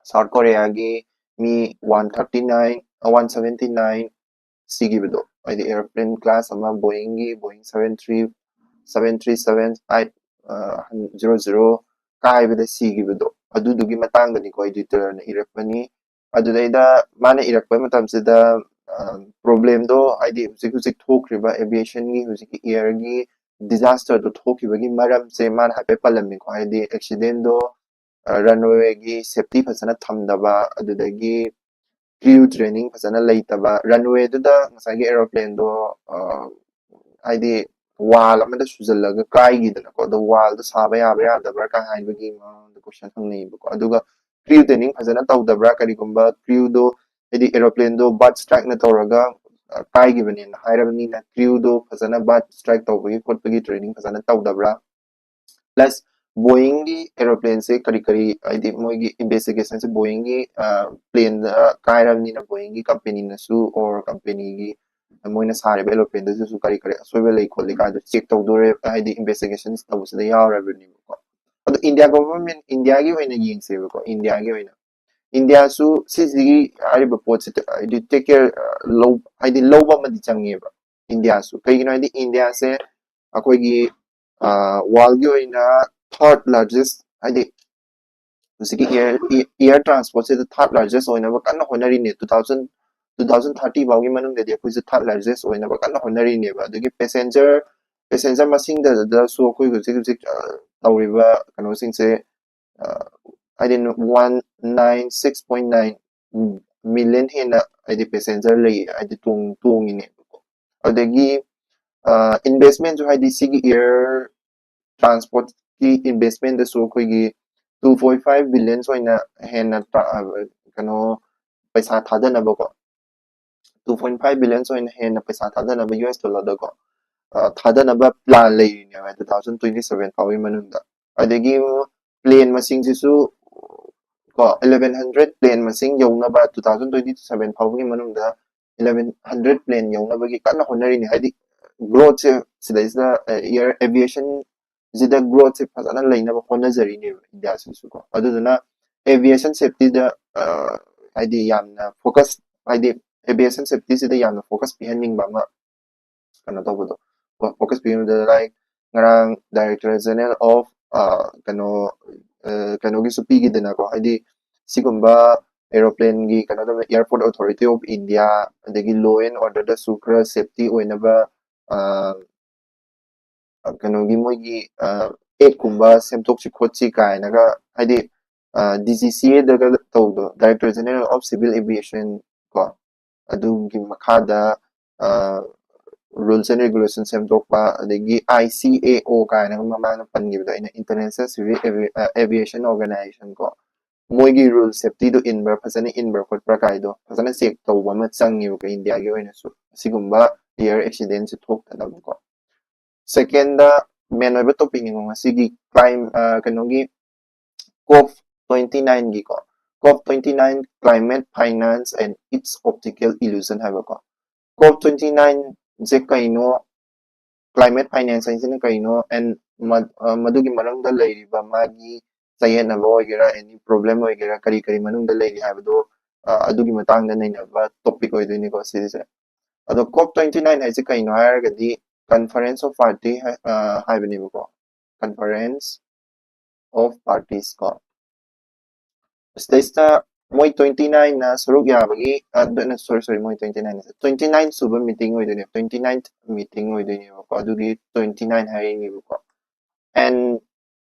ꯁꯥꯎꯠ ꯀꯣꯔꯤꯌꯥꯒꯤ ꯃꯤ one thirty nine, one seventy nine ꯁꯤꯈꯤꯕꯗꯣ, ꯍꯥꯏꯗꯤ ꯑꯦꯔꯣꯄ꯭ꯂꯦꯟ ꯀ꯭ꯂꯥꯁ ꯑꯃ ꯕꯣꯏꯡꯒꯤ, Boeing seven three, seven three seven eight, ꯑ, ꯖꯤꯔꯣ ꯖꯤꯔꯣ ꯀꯥꯏꯕꯗ ꯁꯤꯈꯤꯕꯗꯣ, ꯑꯗꯨꯗꯨꯒꯤ ꯃꯇꯥꯡꯗꯅꯤꯀꯣ ꯏꯗꯤꯇꯔꯅ ꯏꯔꯛꯄꯅꯤ꯫ ꯑꯗꯨꯗꯩꯗ ꯃꯥꯅ ꯏꯔꯛꯄ ꯃꯇꯝꯁꯤꯗ, ꯑ, ꯄ꯭ꯔꯣꯕ꯭ꯂꯦꯝꯗꯣ, ꯍꯥꯏꯗꯤ ꯍꯧꯖꯤꯛ ꯍꯧꯖꯤꯛ ꯊꯣꯛꯈ꯭ꯔꯤꯕ ꯑꯦꯚꯤꯌꯦꯁꯟꯒꯤ, ꯍꯧꯖꯤꯛꯀꯤ ꯏꯌꯔꯒꯤ ꯗꯤꯖꯥꯁꯇꯔꯗꯣ ꯊꯣꯛꯈꯤꯕꯒꯤ ꯃꯔꯝꯁꯦ ꯃꯥꯅ ꯍꯥꯏꯐꯦꯠ ꯄꯜꯂꯝꯃꯤꯀꯣ꯫ ꯍꯥꯏꯗꯤ ꯑꯦꯛꯁꯤꯗꯦꯟꯗꯣ, ꯑ, ꯔꯟꯋꯦꯒꯤ ꯁꯦꯐꯇꯤ ꯐꯖꯅ ꯊꯝꯗꯕ, ꯑꯗꯨꯗꯒꯤ ꯀ꯭ꯔꯤꯌꯨ ꯇ꯭ꯔꯦꯅꯤꯡ ꯐꯖꯅ ꯂꯩꯇꯕ, ꯔꯟꯋꯦꯗꯨꯗ ꯉꯁꯥꯏꯒꯤ ꯑꯦꯔꯣꯄ꯭ꯂꯦꯟꯗꯣ, ꯑ, ꯍꯥꯏꯗꯤ ꯋꯥꯜ ꯑꯃꯗ ꯁꯨꯖꯜꯂꯒ ꯀꯥꯏꯈꯤꯗꯅꯀꯣ꯫ ꯑꯗꯣ ꯋꯥꯜꯗꯣ ꯁꯥꯕ ꯌꯥꯕ ꯌꯥꯗꯕ꯭ꯔꯥ ꯀꯥꯏ ꯍꯥꯏꯕꯒꯤ ꯃꯑꯣꯡꯗ ꯀꯣꯏꯁꯟ ꯍꯪꯅꯩꯌꯦꯕꯀꯣ꯫ ꯑꯗꯨꯒ ꯀ꯭ꯔꯤꯌꯨ ꯇ꯭ꯔꯦꯅꯤꯡ ꯐꯖꯅ ꯇꯧꯗꯕ꯭ꯔꯥ, ꯀꯔꯤꯒꯨꯝꯕ ꯀ꯭ꯔꯤꯌꯨꯗꯣ, ꯍꯥꯏꯗꯤ ꯑꯦꯔꯣꯄ꯭ꯂꯦꯟꯗꯣ ꯕꯥꯔꯠ ꯁ꯭ꯇ꯭ꯔꯥꯏꯛꯅ ꯇꯧꯔꯒ, ꯑ, ꯀꯥꯏꯈꯤꯕꯅꯦꯅ ꯍꯥꯏꯔꯕꯅꯤꯅ, ꯀ꯭ꯔꯤꯌꯨꯗꯣ ꯐꯖꯅ ꯕꯥꯔꯠ ꯁ꯭ꯇ꯭ꯔꯥꯏꯛ ꯇꯧꯕꯒꯤ ꯈꯣꯠꯄꯒꯤ ꯇ꯭ꯔꯦꯅꯤꯡ ꯐꯖꯅ ꯇꯧꯗꯕ꯭ꯔꯥ? ꯄ꯭ꯂꯁ ꯕꯣꯌꯤꯡꯒꯤ ꯑꯦꯔꯣꯄ꯭ꯂꯦꯟꯁꯦ ꯀꯔꯤ ꯀꯔꯤ, ꯍꯥꯏꯗꯤ ꯃꯣꯏꯒꯤ ꯏꯟꯚꯦꯁꯇꯤꯒꯦꯁꯟꯁꯦ ꯕꯣꯌꯤꯡꯒꯤ, ꯑ, ꯄ꯭ꯂꯦꯟꯗ ꯀꯥꯏꯔꯕꯅꯤꯅ ꯕꯣꯌꯤꯡꯒꯤ ꯀꯝꯄꯦꯅꯤꯅꯁꯨ, ꯑꯣꯔ ꯀꯝꯄꯦꯅꯤꯒꯤ ꯃꯣꯏꯅ ꯁꯥꯔꯤꯕ ꯑꯦꯔꯣꯄ꯭ꯂꯦꯟꯗꯨꯗꯁꯨ ꯀꯔꯤ ꯀꯔꯤ ꯑꯁꯣꯏꯕ ꯂꯩ ꯈꯣꯠꯂꯤ ꯀꯥꯏꯗꯣ ꯆꯦꯛ ꯇꯧꯗꯣꯔꯦ, ꯍꯥꯏꯗꯤ ꯏꯟꯚꯦꯁꯇꯤꯒꯦꯁꯟ ꯇꯧꯕꯁꯤꯗ ꯌꯥꯎꯔꯕꯅꯤꯕꯀꯣ꯫ ꯑꯗꯣ ꯏꯟꯗꯤꯌꯥ ꯒꯣꯚꯔꯟꯃꯦꯟꯠ, ꯏꯟꯗꯤꯌꯥꯒꯤ ꯑꯣꯏꯅ ꯌꯦꯡꯁꯦꯕꯀꯣ, ꯏꯟꯗꯤꯌꯥꯒꯤ ꯑꯣꯏꯅ, ꯏꯟꯗꯤꯌꯥꯁꯨ ꯁꯤꯁꯤꯒꯤ ꯍꯥꯏꯔꯤꯕ ꯄꯣꯠꯁꯤ, ꯍꯥꯏꯗꯤ, ꯇꯦꯛ ꯀꯦꯌꯔ ꯂꯧ, ꯍꯥꯏꯗꯤ ꯂꯧꯕ ꯑꯃꯗꯤ ꯆꯪꯉꯦꯕ ꯏꯟꯗꯤꯌꯥꯁꯨ꯫ ꯀꯩꯒꯤꯅꯣ ꯍꯥꯏꯗꯤ ꯏꯟꯗꯤꯌꯥꯁꯦ ꯑꯩꯈꯣꯏꯒꯤ, ꯑ, ꯋꯥꯔꯜꯒꯤ ꯑꯣꯏꯅ ꯊꯥꯔꯠ ꯂꯥꯔꯖꯦꯁ, ꯍꯥꯏꯗꯤ ꯍꯧꯖꯤꯛꯀꯤ air air transport ꯁꯤꯗ third largest ꯑꯣꯏꯅꯕ ꯀꯟꯅ ꯍꯣꯠꯅꯔꯤꯅꯦ꯫ Two thousand two thousand thirty ꯐꯥꯎꯒꯤ ꯃꯅꯨꯡꯗꯗꯤ ꯑꯩꯈꯣꯏꯁꯦ third largest ꯑꯣꯏꯅꯕ ꯀꯟꯅ ꯍꯣꯠꯅꯔꯤꯅꯦꯕ꯫ ꯑꯗꯒꯤ passenger passenger ꯃꯁꯤꯡꯗꯁꯨ ꯑꯩꯈꯣꯏ ꯍꯧꯖꯤꯛ ꯍꯧꯖꯤꯛ ꯇꯧꯔꯤꯕ ꯀꯩꯅꯣꯁꯤꯡꯁꯦ, ꯍꯥꯏꯗꯤ one nine six point nine million ꯍꯦꯟꯅ ꯍꯥꯏꯗꯤ passenger ꯂꯩ, ꯍꯥꯏꯗꯤ ꯇꯣꯡ ꯇꯣꯡꯉꯤꯅꯦꯕꯀꯣ꯫ ꯑꯗꯒꯤ investment ꯁꯨ, ꯍꯥꯏꯗꯤ ꯁꯤꯒꯤ air transport ꯀꯤ investment ꯇꯁꯨ ꯑꯩꯈꯣꯏꯒꯤ two point five billion ꯑꯣꯏꯅ ꯍꯦꯟꯅ ꯀꯩꯅꯣ ꯄꯩꯁꯥ ꯊꯥꯗꯅꯕꯀꯣ, two point five billion ꯑꯣꯏꯅ ꯍꯦꯟꯅ ꯄꯩꯁꯥ ꯊꯥꯗꯅꯕ US dollar ꯗꯀꯣ ꯊꯥꯗꯅꯕ plan ꯂꯩꯔꯤꯅꯦꯕ two thousand twenty seven ꯐꯥꯎꯒꯤ ꯃꯅꯨꯡꯗ꯫ ꯑꯗꯒꯤ plane ꯃꯁꯤꯡꯁꯤꯁꯨ ꯀꯣ eleven hundred plane ꯃꯁꯤꯡ ꯌꯧꯅꯕ two thousand twenty seven ꯐꯥꯎꯕꯒꯤ ꯃꯅꯨꯡꯗ eleven hundred plane ꯌꯧꯅꯕꯒꯤ ꯀꯟꯅ ꯍꯣꯠꯅꯔꯤꯅꯦ꯫ ꯍꯥꯏꯗꯤ growth ꯁꯦ ꯁꯤꯗꯩꯁꯤꯗ air aviation ꯁꯤꯗ growth ꯁꯦ ꯐꯖꯅ ꯂꯩꯅꯕ ꯍꯣꯠꯅꯖꯔꯤꯅꯦꯕ ꯏꯟꯗꯤꯌꯥꯁꯤꯁꯨ ꯀꯣ꯫ ꯑꯗꯨꯗꯨꯅ aviation safety ꯗ ꯍꯥꯏꯗꯤ ꯌꯥꯝꯅ focus, ꯍꯥꯏꯗꯤ aviation safety ꯁꯤꯗ ꯌꯥꯝꯅ focus ꯄꯤꯍꯟꯅꯤꯡꯕ ꯑꯃ ꯀꯩꯅꯣ ꯇꯧꯕꯗꯣ, focus ꯄꯤꯍꯟꯕꯗ, like ꯉꯔꯥꯡ Director General of ꯀꯩꯅꯣ ꯀꯩꯅꯣꯒꯤꯁꯨ ꯄꯤꯈꯤꯗꯅꯀꯣ, ꯍꯥꯏꯗꯤ ꯁꯤꯒꯨꯝꯕ aeroplane ꯒꯤ ꯀꯩꯅꯣ ꯇꯧꯕ, Airport Authority of India, ꯑꯗꯒꯤ law and order ꯗꯁꯨ ꯈꯔ safety ꯑꯣꯏꯅꯕ ꯀꯩꯅꯣꯒꯤ ꯃꯣꯏꯒꯤ act ꯀꯨꯝꯕ ꯁꯦꯝꯗꯣꯛꯁꯤ ꯈꯣꯠꯁꯤ ꯀꯥꯏꯅꯒ, ꯍꯥꯏꯗꯤ DGCA ꯗꯒ ꯇꯧꯕꯗꯣ, Director General of Civil Aviation ꯀꯣ, ꯑꯗꯨꯒꯤ ꯃꯈꯥꯗ rules and regulation ꯁꯦꯝꯗꯣꯛꯄ, ꯑꯗꯒꯤ ICAO ꯀꯥꯏꯅꯒ ꯃꯃꯥꯡꯗ ꯄꯟꯈꯤꯕꯗꯣ ꯑꯩꯅ, International Civil Aviation Organization ꯀꯣ, ꯃꯣꯏꯒꯤ rule safety ꯗꯣ ꯏꯟꯕ꯭ꯔꯥ, ꯐꯖꯅ ꯏꯟꯕ꯭ꯔꯥ ꯈꯣꯠꯄ꯭ꯔꯥ ꯀꯥꯏꯗꯣ ꯐꯖꯅ check ꯇꯧꯕ ꯑꯃ ꯆꯪꯉꯦꯕꯀꯣ ꯏꯟꯗꯤꯌꯥꯒꯤ ꯑꯣꯏꯅꯁꯨ, ꯑꯁꯤꯒꯨꯝꯕ air accident ꯁꯦ ꯊꯣꯛꯇꯅꯕꯀꯣ꯫ Second ꯗ main ꯑꯣꯏꯕ topic ꯅꯤꯀꯣ ꯉꯁꯤꯒꯤ, clim ꯀꯩꯅꯣꯒꯤ COP twenty nine ꯒꯤꯀꯣ, COP twenty nine, Climate Finance and Its Optical Illusion ꯍꯥꯏꯕꯀꯣ꯫ COP twenty nine ꯁꯦ ꯀꯩꯅꯣ, climate finance ꯍꯥꯏꯁꯤꯅ ꯀꯩꯅꯣ, and ꯃꯗꯨꯒꯤ ꯃꯔꯝꯗ ꯂꯩꯔꯤꯕ ꯃꯥꯒꯤ ꯆꯌꯦꯠꯅꯕ ꯑꯣꯏꯒꯦꯔꯥ, any problem ꯑꯣꯏꯒꯦꯔꯥ, ꯀꯔꯤ ꯀꯔꯤ ꯃꯅꯨꯡꯗ ꯂꯩꯔꯤ ꯍꯥꯏꯕꯗꯣ ꯑꯗꯨꯒꯤ ꯃꯇꯥꯡꯗ ꯅꯩꯅꯕ topic ꯑꯣꯏꯗꯣꯏꯅꯤꯀꯣ ꯁꯤꯁꯦ꯫ ꯑꯗꯣ COP twenty nine ꯍꯥꯏꯁꯦ ꯀꯩꯅꯣ ꯍꯥꯏꯔꯒꯗꯤ, Conference of Party ꯍꯥꯏꯕꯅꯦꯕꯀꯣ, Conference of Parties ꯀꯣ꯫ ꯁꯤꯗꯩꯁꯤꯗ ꯃꯣꯏ twenty nine ꯅ ꯁꯔꯨꯛ ꯌꯥꯕꯒꯤ, sorry sorry, ꯃꯣꯏ twenty nine twenty nine ꯁꯨꯕ meeting ꯑꯣꯏꯗꯣꯏꯅꯦꯕ, twenty nine meeting ꯑꯣꯏꯗꯣꯏꯅꯦꯕꯀꯣ, ꯑꯗꯨꯒꯤ twenty nine ꯍꯥꯏꯔꯤꯅꯦꯕꯀꯣ꯫ And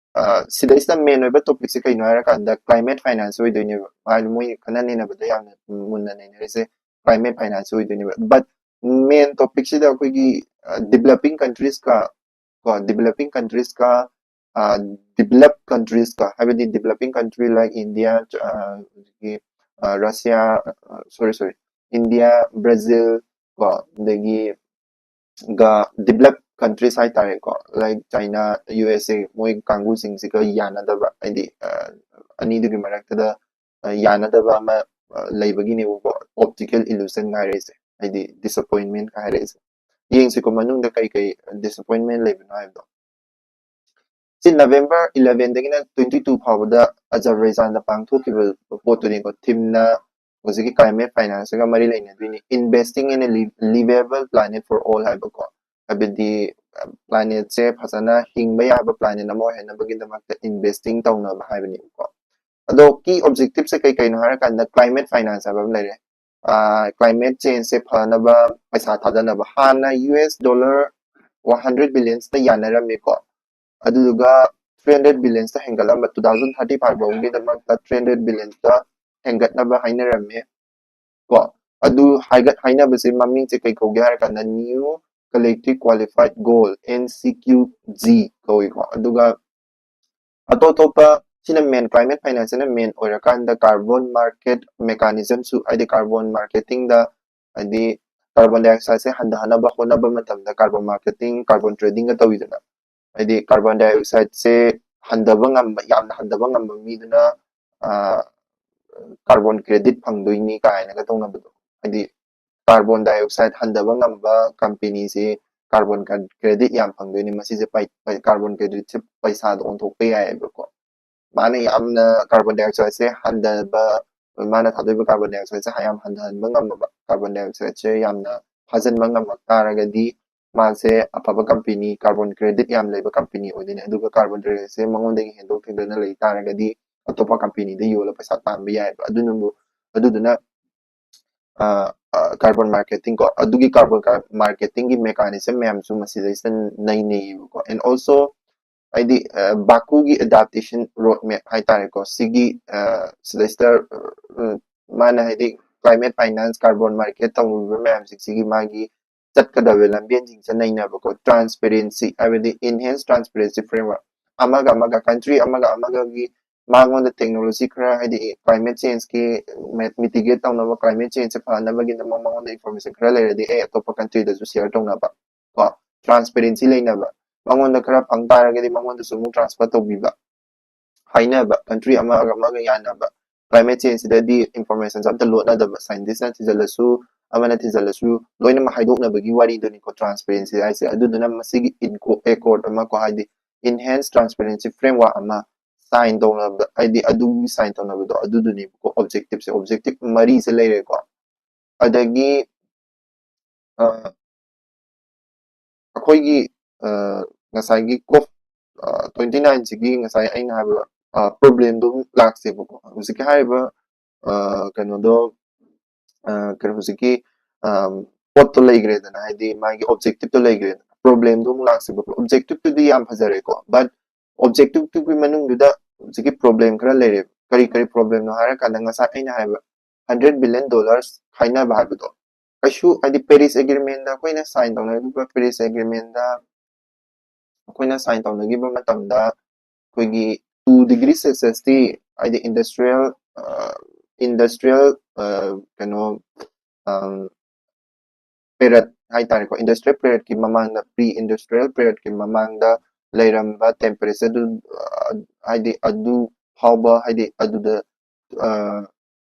ꯁꯤꯗꯩꯁꯤꯗ main ꯑꯣꯏꯕ topic ꯁꯦ ꯀꯩꯅꯣ ꯍꯥꯏꯔꯀꯥꯟꯗ climate finance ꯑꯣꯏꯗꯣꯏꯅꯦꯕ꯫ ꯍꯥꯏꯗꯤ ꯃꯣꯏ ꯈꯟꯅ ꯅꯩꯅꯕꯗ ꯌꯥꯝꯅ ꯃꯨꯟꯅ ꯅꯩꯅꯔꯤꯁꯦ climate finance ꯑꯣꯏꯗꯣꯏꯅꯦꯕ꯫ But main topic ꯁꯤꯗ ꯑꯩꯈꯣꯏꯒꯤ developing countries ꯀ ꯀꯣ, developing countries ꯀ developed countries ꯀ, ꯍꯥꯏꯕꯗꯤ developing country like India, Russia, sorry sorry, India, Brazil ꯀꯣ, ꯑꯗꯒꯤ ꯒ developed countries ꯍꯥꯏꯇꯥꯔꯦꯀꯣ, like China, U S A, ꯃꯣꯏ ꯀꯥꯡꯕꯨꯁꯤꯡꯁꯤꯒ ꯌꯥꯅꯗꯕ, ꯍꯥꯏꯗꯤ ꯑꯅꯤꯗꯨꯒꯤ ꯃꯔꯛꯇꯗ ꯌꯥꯅꯗꯕ ꯑꯃ ꯂꯩꯕꯒꯤꯅꯦꯕꯀꯣ optical illusion ꯍꯥꯏꯔꯛꯏꯁꯦ, ꯍꯥꯏꯗꯤ disappointment ꯀ ꯍꯥꯏꯔꯛꯏꯁꯦ꯫ ꯌꯦꯡꯁꯤꯀꯣ ꯃꯅꯨꯡꯗ ꯀꯩ ꯀꯩ disappointment ꯂꯩꯕꯅꯣ ꯍꯥꯏꯕꯗꯣ꯫ ꯁꯤ November eleven ꯗꯒꯤꯅ twenty two ꯐꯥꯎꯕꯗ Azerbaijan ꯗ ꯄꯥꯡꯊꯣꯛꯈꯤꯕ ꯄꯣꯠꯇꯨꯅꯤꯀꯣ꯫ Theme ꯅ ꯍꯧꯖꯤꯛꯀꯤ climate finance ꯀ ꯃꯔꯤ ꯂꯩꯅꯗꯣꯏꯅꯤ꯫ Investing in a li- livable planet for all ꯍꯥꯏꯕꯀꯣ, ꯍꯥꯏꯕꯗꯤ planet ꯁꯦ ꯐꯖꯅ ꯍꯤꯡꯕ ꯌꯥꯕ planet ꯑꯃ ꯑꯣꯏꯍꯟꯅꯕꯒꯤꯗꯃꯛꯇ investing ꯇꯧꯅꯕ ꯍꯥꯏꯕꯅꯦꯕꯀꯣ꯫ ꯑꯗꯣ key objective ꯁꯦ ꯀꯩ ꯀꯩꯅꯣ ꯍꯥꯏꯔꯀꯥꯟꯗ climate finance ꯍꯥꯏꯕ ꯑꯃ ꯂꯩꯔꯦ꯫ Climate change ꯁꯦ ꯐꯅꯕ ꯄꯩꯁꯥ ꯊꯥꯗꯅꯕ꯫ ꯍꯥꯟꯅ U S dollar one hundred billions ꯇ ꯌꯥꯅꯔꯝꯃꯤꯀꯣ, ꯑꯗꯨꯗꯨꯒ three hundred billions ꯇ ꯍꯦꯟꯒꯠꯂꯝꯕ, two thousand thirty five ꯐꯥꯎꯕꯒꯤꯗꯃꯛꯇ three hundred billions ꯇ ꯍꯦꯟꯒꯠꯅꯕ ꯍꯥꯏꯅꯔꯝꯃꯦ ꯀꯣ꯫ ꯑꯗꯨ ꯍꯥꯏꯒꯠ ꯍꯥꯏꯅꯕꯁꯦ ꯃꯃꯤꯡꯁꯦ ꯀꯩ ꯀꯧꯒꯦ ꯍꯥꯏꯔ ꯀꯥꯟꯗ New Collective Qualified Goal, N C Q G ꯀꯧꯏꯀꯣ꯫ ꯑꯗꯨꯒ ꯑꯇꯣꯞ ꯑꯇꯣꯞꯄ, ꯁꯤꯅ main, climate finance ꯁꯤꯅ main ꯑꯣꯏꯔꯀꯥꯟꯗ carbon market mechanism ꯁꯨ, ꯍꯥꯏꯗꯤ carbon marketing ꯗ, ꯍꯥꯏꯗꯤ carbon dioxide ꯁꯦ ꯍꯟꯊꯍꯟꯅꯕ ꯍꯣꯠꯅꯕ ꯃꯇꯝꯗ carbon marketing, carbon trading ꯒ ꯇꯧꯋꯤꯗꯅ, ꯍꯥꯏꯗꯤ carbon dioxide ꯁꯦ ꯍꯟꯊꯕ ꯉꯝꯕ, ꯌꯥꯝꯅ ꯍꯟꯊꯕ ꯉꯝꯕ ꯃꯤꯗꯨꯅ carbon credit ꯐꯪꯗꯣꯏꯅꯤ ꯀꯥꯏꯅꯒ ꯇꯧꯅꯕꯗꯣ, ꯍꯥꯏꯗꯤ carbon dioxide ꯍꯟꯊꯕ ꯉꯝꯕ company ꯁꯤ carbon credit ꯌꯥꯝ ꯐꯪꯗꯣꯏꯅꯤ꯫ ꯃꯁꯤꯁꯦ carbon credit ꯁꯦ ꯄꯩꯁꯥꯗ ꯑꯣꯟꯊꯣꯛꯄ ꯌꯥꯏꯑꯕꯀꯣ꯫ ꯃꯥꯅ ꯌꯥꯝꯅ carbon dioxide ꯁꯦ ꯍꯟꯊꯕ, ꯃꯥꯅ ꯊꯥꯗꯣꯛꯏꯕ carbon dioxide ꯁꯦ ꯌꯥꯝ ꯍꯟꯊꯍꯟꯕ ꯉꯝꯃꯕ, carbon dioxide ꯁꯦ ꯌꯥꯝꯅ ꯐꯥꯖꯤꯟꯕ ꯉꯝꯃꯛ ꯇꯥꯔꯒꯗꯤ ꯃꯥꯁꯦ ꯑꯐꯕ company, carbon credit ꯌꯥꯝ ꯂꯩꯕ company ꯑꯣꯏꯗꯣꯏꯅꯦ꯫ ꯑꯗꯨꯒ carbon credit ꯁꯦ ꯃꯉꯣꯟꯗꯒꯤ ꯍꯦꯟꯗꯣꯛ ꯊꯣꯏꯗꯣꯛꯅ ꯂꯩ ꯇꯥꯔꯒꯗꯤ ꯑꯇꯣꯞꯄ ꯀꯝꯄꯦꯅꯤꯗ ꯌꯣꯜꯂꯒ ꯄꯩꯁꯥ ꯇꯥꯟꯕ ꯌꯥꯏꯑꯕ꯫ ꯑꯗꯨꯅꯕꯨ ꯑꯗꯨꯗꯨꯅ ꯀꯥꯔꯕꯣꯟ ꯃꯥꯔꯀꯦꯇꯤꯡ ꯀꯣ, ꯑꯗꯨꯒꯤ ꯀꯥꯔꯕꯣꯟ ꯃꯥꯔꯀꯦꯇꯤꯡꯒꯤ ꯃꯦꯀꯥꯅꯤꯖꯝ ꯃꯌꯥꯝꯁꯨ ꯃꯁꯤꯗꯩꯁꯤꯗ ꯅꯩꯅꯩꯌꯦꯕꯀꯣ꯫ And also ꯍꯥꯏꯗꯤ ꯕꯥꯀꯨꯒꯤ ꯑꯦꯗꯥꯞꯇꯦꯁꯟ ꯔꯣꯗ ꯃꯦꯞ ꯍꯥꯏꯇꯥꯔꯦꯀꯣ, ꯁꯤꯒꯤ ꯁꯤꯗꯩꯁꯤꯗ ꯃꯥꯅ ꯍꯥꯏꯗꯤ ꯀ꯭ꯂꯥꯏꯃꯦꯠ ꯐꯥꯏꯅꯥꯟꯁ, ꯀꯥꯔꯕꯣꯟ ꯃꯥꯔꯀꯦꯠ ꯇꯧꯔꯤꯕ ꯃꯌꯥꯝꯁꯤꯡꯁꯤꯒꯤ ꯃꯥꯒꯤ ꯆꯠꯀꯗꯕ ꯂꯝꯕꯦꯟꯁꯤꯡꯁꯦ ꯅꯩꯅꯕꯀꯣ꯫ ꯇ꯭ꯔꯥꯟꯁꯄꯦꯔꯦꯟꯁꯤ ꯍꯥꯏꯕꯗꯤ ꯏꯟꯍꯦꯟꯁ ꯇ꯭ꯔꯥꯟꯁꯄꯦꯔꯦꯟꯁꯤ ꯐ꯭ꯔꯦꯝꯋꯥꯔꯛ, ꯑꯃꯒ ꯑꯃꯒ, ꯀꯟꯇ꯭ꯔꯤ ꯑꯃꯒ ꯑꯃꯒꯒꯤ ꯃꯉꯣꯟꯗ ꯇꯦꯛꯅꯣꯂꯣꯖꯤ ꯈꯔ, ꯍꯥꯏꯗꯤ ꯀ꯭ꯂꯥꯏꯃꯦꯠ ꯆꯦꯟꯖꯀꯤ ꯃꯤꯇꯤꯒꯦꯠ ꯇꯧꯅꯕ, ꯀ꯭ꯂꯥꯏꯃꯦꯠ ꯆꯦꯟꯖꯁꯦ ꯐꯅꯕꯒꯤꯗꯃꯛ ꯃꯉꯣꯟꯗ ꯏꯟꯐꯣꯔꯃꯦꯁꯟ ꯈꯔ ꯂꯩꯔꯗꯤ ꯑꯩ ꯑꯇꯣꯞꯄ ꯀꯟꯇ꯭ꯔꯤꯗꯁꯨ ꯁꯤꯌꯔ ꯇꯧꯅꯕ ꯀꯣ, ꯇ꯭ꯔꯥꯟꯁꯄꯦꯔꯦꯟꯁꯤ ꯂꯩꯅꯕ, ꯃꯉꯣꯟꯗ ꯈꯔ ꯐꯪ ꯇꯥꯔꯒꯗꯤ ꯃꯉꯣꯟꯗꯁꯨ ꯑꯃꯨꯛ ꯇ꯭ꯔꯥꯟꯁꯐꯔ ꯇꯧꯕꯤꯕ, ꯍꯥꯏꯅꯕ, ꯀꯟꯇ꯭ꯔꯤ ꯑꯃꯒ ꯑꯃꯒ ꯌꯥꯅꯕ꯫ ꯀ꯭ꯂꯥꯏꯃꯦꯠ ꯆꯦꯟꯖꯁꯤꯗꯗꯤ ꯏꯟꯐꯣꯔꯃꯦꯁꯟꯁꯦ ꯑꯝꯇ ꯂꯣꯠꯅꯗꯕ, ꯁꯥꯏꯟꯇꯤꯁꯅ ꯊꯤꯖꯤꯜꯂꯁꯨ, ꯑꯃꯅ ꯊꯤꯖꯤꯜꯂꯁꯨ, ꯂꯣꯏꯅꯃꯛ ꯍꯥꯏꯗꯣꯛꯅꯕꯒꯤ ꯋꯥꯔꯤꯗꯨꯅꯤꯀꯣ ꯇ꯭ꯔꯥꯟꯁꯄꯦꯔꯦꯟꯁꯤ ꯍꯥꯏꯁꯦ꯫ ꯑꯗꯨꯗꯨꯅ ꯃꯁꯤꯒꯤ ꯑꯦꯀꯣꯔꯗ ꯑꯃ ꯀꯣ, ꯍꯥꯏꯗꯤ ꯏꯟꯍꯦꯟꯁ ꯇ꯭ꯔꯥꯟꯁꯄꯦꯔꯦꯟꯁꯤ ꯐ꯭ꯔꯦꯝꯋꯥꯔꯛ ꯑꯃ ꯁꯥꯏꯟ ꯇꯧꯅꯕ, ꯍꯥꯏꯗꯤ ꯑꯗꯨꯒꯤ ꯁꯥꯏꯟ ꯇꯧꯅꯕꯗꯣ ꯑꯗꯨꯗꯨꯅꯦꯕꯀꯣ ꯑꯣꯕꯖꯦꯛꯇꯤꯞꯁꯦ꯫ ꯑꯣꯕꯖꯦꯛꯇꯤꯞ ꯃꯔꯤꯁꯦ ꯂꯩꯔꯦꯀꯣ꯫ ꯑꯗꯒꯤ ꯑ, ꯑꯩꯈꯣꯏꯒꯤ ꯑ, ꯉꯁꯥꯏꯒꯤ ꯀꯣꯞ ꯇ꯭ꯋꯦꯟꯇꯤ ꯅꯥꯏꯟꯁꯤꯒꯤ ꯉꯁꯥꯏ ꯑꯩꯅ ꯍꯥꯏꯕ ꯄ꯭ꯔꯣꯕ꯭ꯂꯦꯝꯗꯣ ꯑꯃꯨꯛ ꯂꯥꯛꯁꯦꯕꯀꯣ꯫ ꯍꯧꯖꯤꯛꯀꯤ ꯍꯥꯏꯔꯤꯕ ꯑ, ꯀꯩꯅꯣꯗꯣ ꯑ, ꯀꯩꯅꯣ ꯍꯧꯖꯤꯛꯀꯤ ꯑ, ꯄꯣꯠꯇꯣ ꯂꯩꯈ꯭ꯔꯦꯗꯅ, ꯍꯥꯏꯗꯤ ꯃꯥꯒꯤ ꯑꯣꯕꯖꯦꯛꯇꯤꯞꯇꯣ ꯂꯩꯈ꯭ꯔꯦꯗꯅ꯫ ꯄ꯭ꯔꯣꯕ꯭ꯂꯦꯝꯗꯣ ꯑꯃꯨꯛ ꯂꯥꯛꯁꯦꯕꯀꯣ꯫ ꯑꯣꯕꯖꯦꯛꯇꯤꯞꯇꯨꯗꯤ ꯌꯥꯝ ꯐꯖꯔꯦꯀꯣ, ꯕꯠ ꯑꯣꯕꯖꯦꯛꯇꯤꯞꯇꯨꯒꯤ ꯃꯅꯨꯡꯗꯨꯗ ꯍꯧꯖꯤꯛꯀꯤ ꯄ꯭ꯔꯣꯕ꯭ꯂꯦꯝ ꯈꯔ ꯂꯩꯔꯦꯕ꯫ ꯀꯔꯤ ꯀꯔꯤ ꯄ꯭ꯔꯣꯕ꯭ꯂꯦꯝꯅꯣ ꯍꯥꯏꯔꯀꯥꯟꯗ ꯉꯁꯥꯏ ꯑꯩꯅ ꯍꯥꯏꯕ ꯍꯟꯗ꯭ꯔꯦꯠ ꯕꯤꯂꯤꯌꯟ ꯗꯣꯂꯔꯁ ꯈꯥꯏꯅꯕ ꯍꯥꯏꯕꯗꯣ, ꯀꯩꯁꯨ ꯍꯥꯏꯗꯤ ꯄꯦꯔꯤꯁ ꯑꯦꯒ꯭ꯔꯤꯃꯦꯟꯗ, ꯑꯩꯈꯣꯏꯅ ꯁꯥꯏꯟ ꯇꯧꯅꯈꯤꯕ ꯄꯦꯔꯤꯁ ꯑꯦꯒ꯭ꯔꯤꯃꯦꯟꯗ, ꯑꯩꯈꯣꯏꯅ ꯁꯥꯏꯟ ꯇꯧꯅꯈꯤꯕ ꯃꯇꯝꯗ ꯑꯩꯈꯣꯏꯒꯤ ꯇꯨ ꯗꯤꯒ꯭ꯔꯤ ꯁꯦꯜꯁꯤꯌꯁꯇꯤ ꯍꯥꯏꯗꯤ ꯏꯟꯗꯁꯇ꯭ꯔꯤꯌꯦꯜ ꯏꯟꯗꯁꯇ꯭ꯔꯤꯌꯦꯜ ꯀꯩꯅꯣ ꯄꯦꯔꯠ ꯍꯥꯏꯇꯥꯔꯦꯀꯣ, ꯏꯟꯗꯁꯇ꯭ꯔꯤꯌꯦꯜ ꯄꯦꯔꯠꯀꯤ ꯃꯃꯥꯡꯗ, ꯄ꯭ꯔꯤ ꯏꯟꯗꯁꯇ꯭ꯔꯤꯌꯦꯜ ꯄꯦꯔꯠꯀꯤ ꯃꯃꯥꯡꯗ ꯂꯩꯔꯝꯕ ꯇꯦꯝꯄꯔꯦꯆꯔꯗꯨ, ꯍꯥꯏꯗꯤ ꯑꯗꯨ ꯐꯥꯎꯕ, ꯍꯥꯏꯗꯤ ꯑꯗꯨꯗ ꯑ,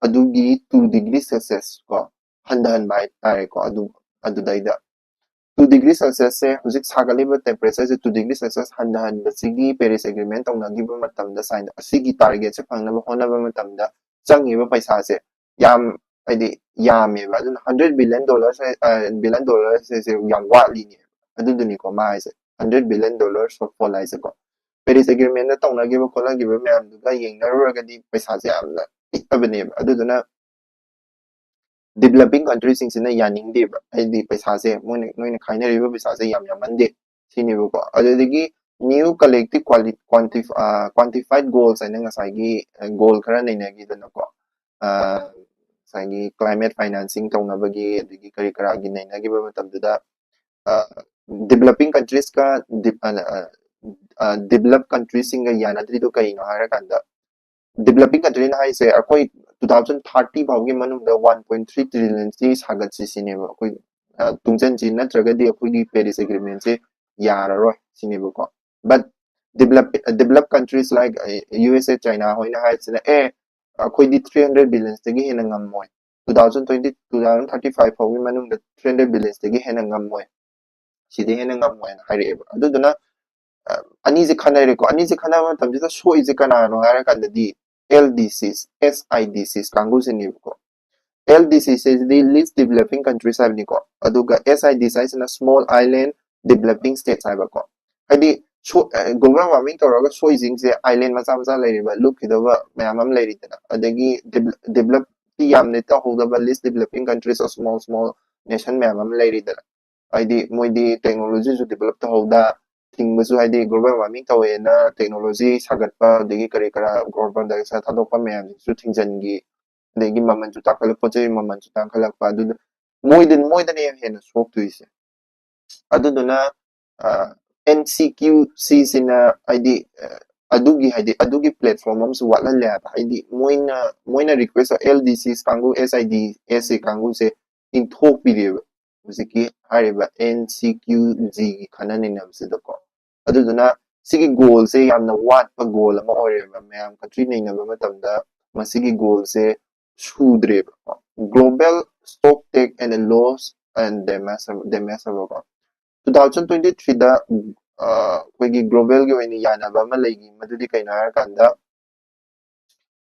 ꯑꯗꯨꯒꯤ ꯇꯨ ꯗꯤꯒ꯭ꯔꯤ ꯁꯦꯜꯁꯤꯌꯁ ꯀꯣ ꯍꯟꯊꯍꯟꯕ ꯍꯥꯏꯇꯥꯔꯦꯀꯣ꯫ ꯑꯗꯨ ꯑꯗꯨꯗꯩꯗ ꯇꯨ ꯗꯤꯒ꯭ꯔꯤ ꯁꯦꯜꯁꯤꯌꯁꯁꯦ ꯍꯧꯖꯤꯛ ꯁꯥꯒꯠꯂꯤꯕ ꯇꯦꯝꯄꯔꯦꯆꯔꯁꯦ ꯇꯨ ꯗꯤꯒ꯭ꯔꯤ ꯁꯦꯜꯁꯤꯌꯁ ꯍꯟꯊꯍꯟꯕꯁꯤꯒꯤ ꯄꯦꯔꯤꯁ ꯑꯦꯒ꯭ꯔꯤꯃꯦꯟ ꯇꯧꯅꯈꯤꯕ ꯃꯇꯝꯗ ꯁꯥꯏꯟ ꯑꯁꯤꯒꯤ ꯇꯥꯔꯒꯦꯠꯁꯦ ꯐꯪꯅꯕ ꯍꯣꯠꯅꯕ ꯃꯇꯝꯗ ꯆꯪꯉꯤꯕ ꯄꯩꯁꯥꯁꯦ ꯌꯥꯝ, ꯍꯥꯏꯗꯤ ꯌꯥꯝꯃꯦꯕ꯫ ꯑꯗꯨꯅ ꯍꯟꯗ꯭ꯔꯦꯠ ꯕꯤꯂꯤꯌꯟ ꯗꯣꯂꯔꯁ ꯕꯤꯂꯤꯌꯟ ꯗꯣꯂꯔꯁꯦ ꯌꯥꯝ ꯋꯥꯠꯂꯤꯅꯦ꯫ ꯑꯗꯨꯗꯨꯅꯤꯀꯣ ꯃꯥ ꯍꯥꯏꯁꯦ, ꯍꯟꯗ꯭ꯔꯦꯠ ꯕꯤꯂꯤꯌꯟ ꯗꯣꯂꯔ ꯁꯣꯔꯠꯐꯣꯜ ꯍꯥꯏꯁꯦꯀꯣ꯫ Paris Agreement ꯇꯧꯅꯈꯤꯕ ꯈꯣꯠꯅꯈꯤꯕ ꯃꯌꯥꯝꯗꯨꯒ ꯌꯦꯡꯅꯔꯨꯔꯒꯗꯤ ꯄꯩꯁꯥꯁꯦ ꯌꯥꯝꯅ ꯄꯤꯛꯑꯕꯅꯦꯕ꯫ ꯑꯗꯨꯗꯨꯅ developing country ꯁꯤꯡꯁꯤꯅ ꯌꯥꯅꯤꯡꯗꯦꯕ, ꯍꯥꯏꯗꯤ ꯄꯩꯁꯥꯁꯦ ꯃꯣꯏꯅ, ꯅꯣꯏꯅ ꯈꯥꯏꯅꯔꯤꯕ ꯄꯩꯁꯥꯁꯦ ꯌꯥꯝ ꯌꯥꯝꯃꯟꯗꯦ ꯁꯤꯅꯦꯕꯀꯣ꯫ ꯑꯗꯨꯗꯒꯤ new collective quali- quantif- ꯑ, quantified goals ꯍꯥꯏꯅ ꯉꯁꯥꯏꯒꯤ goal ꯈꯔ ꯅꯩꯅꯈꯤꯗꯅꯀꯣ, ꯑ, ꯉꯁꯥꯏꯒꯤ climate financing ꯇꯧꯅꯕꯒꯤ ꯑꯗꯒꯤ ꯀꯔꯤ ꯀꯔꯥꯒꯤ ꯅꯩꯅꯈꯤꯕ ꯃꯇꯝꯗꯨꯗ, ꯑ, developing countries ꯀ ꯗꯤ- ꯑ, ꯑ, ꯑ, developed country ꯁꯤꯡꯒ ꯌꯥꯅꯗ꯭ꯔꯤꯗꯣ ꯀꯩꯅꯣ ꯍꯥꯏꯔꯀꯥꯟꯗ, developing country ꯅ ꯍꯥꯏꯁꯦ ꯑꯩꯈꯣꯏ two thousand thirty ꯐꯥꯎꯒꯤ ꯃꯅꯨꯡꯗ one point three trillion ꯁꯤ ꯁꯥꯒꯠꯁꯤ ꯁꯤꯅꯦꯕ, ꯑꯩꯈꯣꯏ, ꯑ, ꯇꯨꯡꯁꯤꯟꯁꯤ, ꯅꯠꯇ꯭ꯔꯒꯗꯤ ꯑꯩꯈꯣꯏꯒꯤ Paris Agreement ꯁꯦ ꯌꯥꯔꯔꯣꯏ ꯁꯤꯅꯦꯕꯀꯣ꯫ But develop developed countries like, ꯑ, U S A, China ꯍꯣꯏꯅ ꯍꯥꯏꯁꯤꯅ, ꯑꯦ, ꯑꯩꯈꯣꯏꯗꯤ three hundred billions ꯇꯒꯤ ꯍꯦꯟꯅ ꯉꯝꯃꯣꯏ, two thousand twenty two thousand thirty five ꯐꯥꯎꯒꯤ ꯃꯅꯨꯡꯗ three hundred billions ꯇꯒꯤ ꯍꯦꯟꯅ ꯉꯝꯃꯣꯏ, ꯁꯤꯗꯤ ꯍꯦꯟꯅ ꯉꯝꯃꯣꯏꯅ ꯍꯥꯏꯔꯛꯑꯦꯕ꯫ ꯑꯗꯨꯗꯨꯅ, ꯑ, ꯑꯅꯤꯁꯦ ꯈꯟꯅꯔꯦꯀꯣ꯫ ꯑꯅꯤꯁꯦ ꯈꯟꯅꯕ ꯃꯇꯝꯁꯤꯗ ꯁꯣꯛꯏꯁꯦ ꯀꯅꯥꯅꯣ ꯍꯥꯏꯔꯀꯥꯟꯗꯗꯤ L D Cs, S I D Cs ꯀꯥꯡꯕꯨꯁꯤꯅꯦꯕꯀꯣ꯫ L D Cs CD least developing countries ꯍꯥꯏꯕꯅꯤꯀꯣ, ꯑꯗꯨꯒ S I Ds ꯍꯥꯏꯁꯤꯅ small island developing states ꯍꯥꯏꯕꯀꯣ꯫ ꯍꯥꯏꯗꯤ ꯁꯣ- ꯑ, global warming ꯇꯧꯔꯒ ꯁꯣꯛꯏꯁꯤꯡꯁꯦ island ꯃꯆꯥ ꯃꯆꯥ ꯂꯩꯔꯤꯕ, ꯂꯨꯞꯈꯤꯗꯧꯕ ꯃꯌꯥꯝ ꯑꯃ ꯂꯩꯔꯤꯗꯅ, ꯑꯗꯒꯤ develop ꯇꯤ ꯌꯥꯝꯅ ꯇꯧꯍꯧꯗꯕ least developing countries of small small nation ꯃꯌꯥꯝ ꯑꯃ ꯂꯩꯔꯤꯗꯅ꯫ ꯍꯥꯏꯗꯤ ꯃꯣꯏꯗꯤ technology ꯁꯨ develop ꯇꯧꯍꯧꯗ, ꯊꯤꯡꯕꯁꯨ, ꯍꯥꯏꯗꯤ global warming ꯇꯧꯋꯦꯅ technology ꯁꯥꯒꯠꯄ ꯑꯗꯒꯤ ꯀꯔꯤ ꯀꯔꯥ carbon dioxide ꯊꯥꯗꯣꯛꯄ ꯃꯌꯥꯝꯁꯤꯁꯨ ꯊꯤꯡꯖꯤꯟꯈꯤ, ꯑꯗꯒꯤ ꯃꯃꯜꯁꯨ ꯇꯥꯡꯈꯠꯂꯛꯄ, ꯄꯣꯠ ꯆꯩ ꯃꯃꯜꯁꯨ ꯇꯥꯡꯈꯠꯂꯛꯄ, ꯑꯗꯨꯗ ꯃꯣꯏꯗ ꯃꯣꯏꯗꯅꯦ ꯍꯦꯟꯅ ꯁꯣꯛꯇꯣꯏꯁꯦ꯫ ꯑꯗꯨꯗꯨꯅ, ꯑ, N C Q C ꯁꯤꯅ ꯍꯥꯏꯗꯤ, ꯑ, ꯑꯗꯨꯒꯤ, ꯍꯥꯏꯗꯤ ꯑꯗꯨꯒꯤ platform ꯑꯃꯁꯨ ꯋꯥꯠꯍꯜꯂꯦ ꯍꯥꯏꯕ꯫ ꯍꯥꯏꯗꯤ ꯃꯣꯏꯅ, ꯃꯣꯏꯅ request L D Cs ꯀꯥꯡꯕꯨ, S I D S ꯀꯥꯡꯕꯨꯁꯦ ꯏꯟꯊꯣꯛꯄꯤꯔꯦꯕ ꯍꯧꯖꯤꯛꯀꯤ ꯍꯥꯏꯔꯤꯕ N C Q G ꯒꯤ ꯈꯟꯅ ꯅꯩꯅꯕꯁꯤꯗꯀꯣ꯫ ꯑꯗꯨꯗꯨꯅ ꯁꯤꯒꯤ goal ꯁꯦ ꯌꯥꯝꯅ ꯋꯥꯠꯄ goal ꯑꯃ ꯑꯣꯏꯔꯦꯕ꯫ ꯃꯌꯥꯝ country ꯅꯩꯅꯕ ꯃꯇꯝꯗ ꯃꯁꯤꯒꯤ goal say ꯁꯨꯗ꯭ꯔꯦꯕꯀꯣ꯫ Global stock take and loss and damage, damage ꯍꯥꯏꯕꯀꯣ꯫ Two thousand twenty three ꯗ, ꯑ, ꯑꯩꯈꯣꯏꯒꯤ global ꯒꯤ ꯑꯣꯏꯅ ꯌꯥꯅꯕ ꯑꯃ ꯂꯩꯈꯤ꯫ ꯃꯗꯨꯗꯤ ꯀꯩꯅꯣ ꯍꯥꯏꯔꯀꯥꯟꯗ,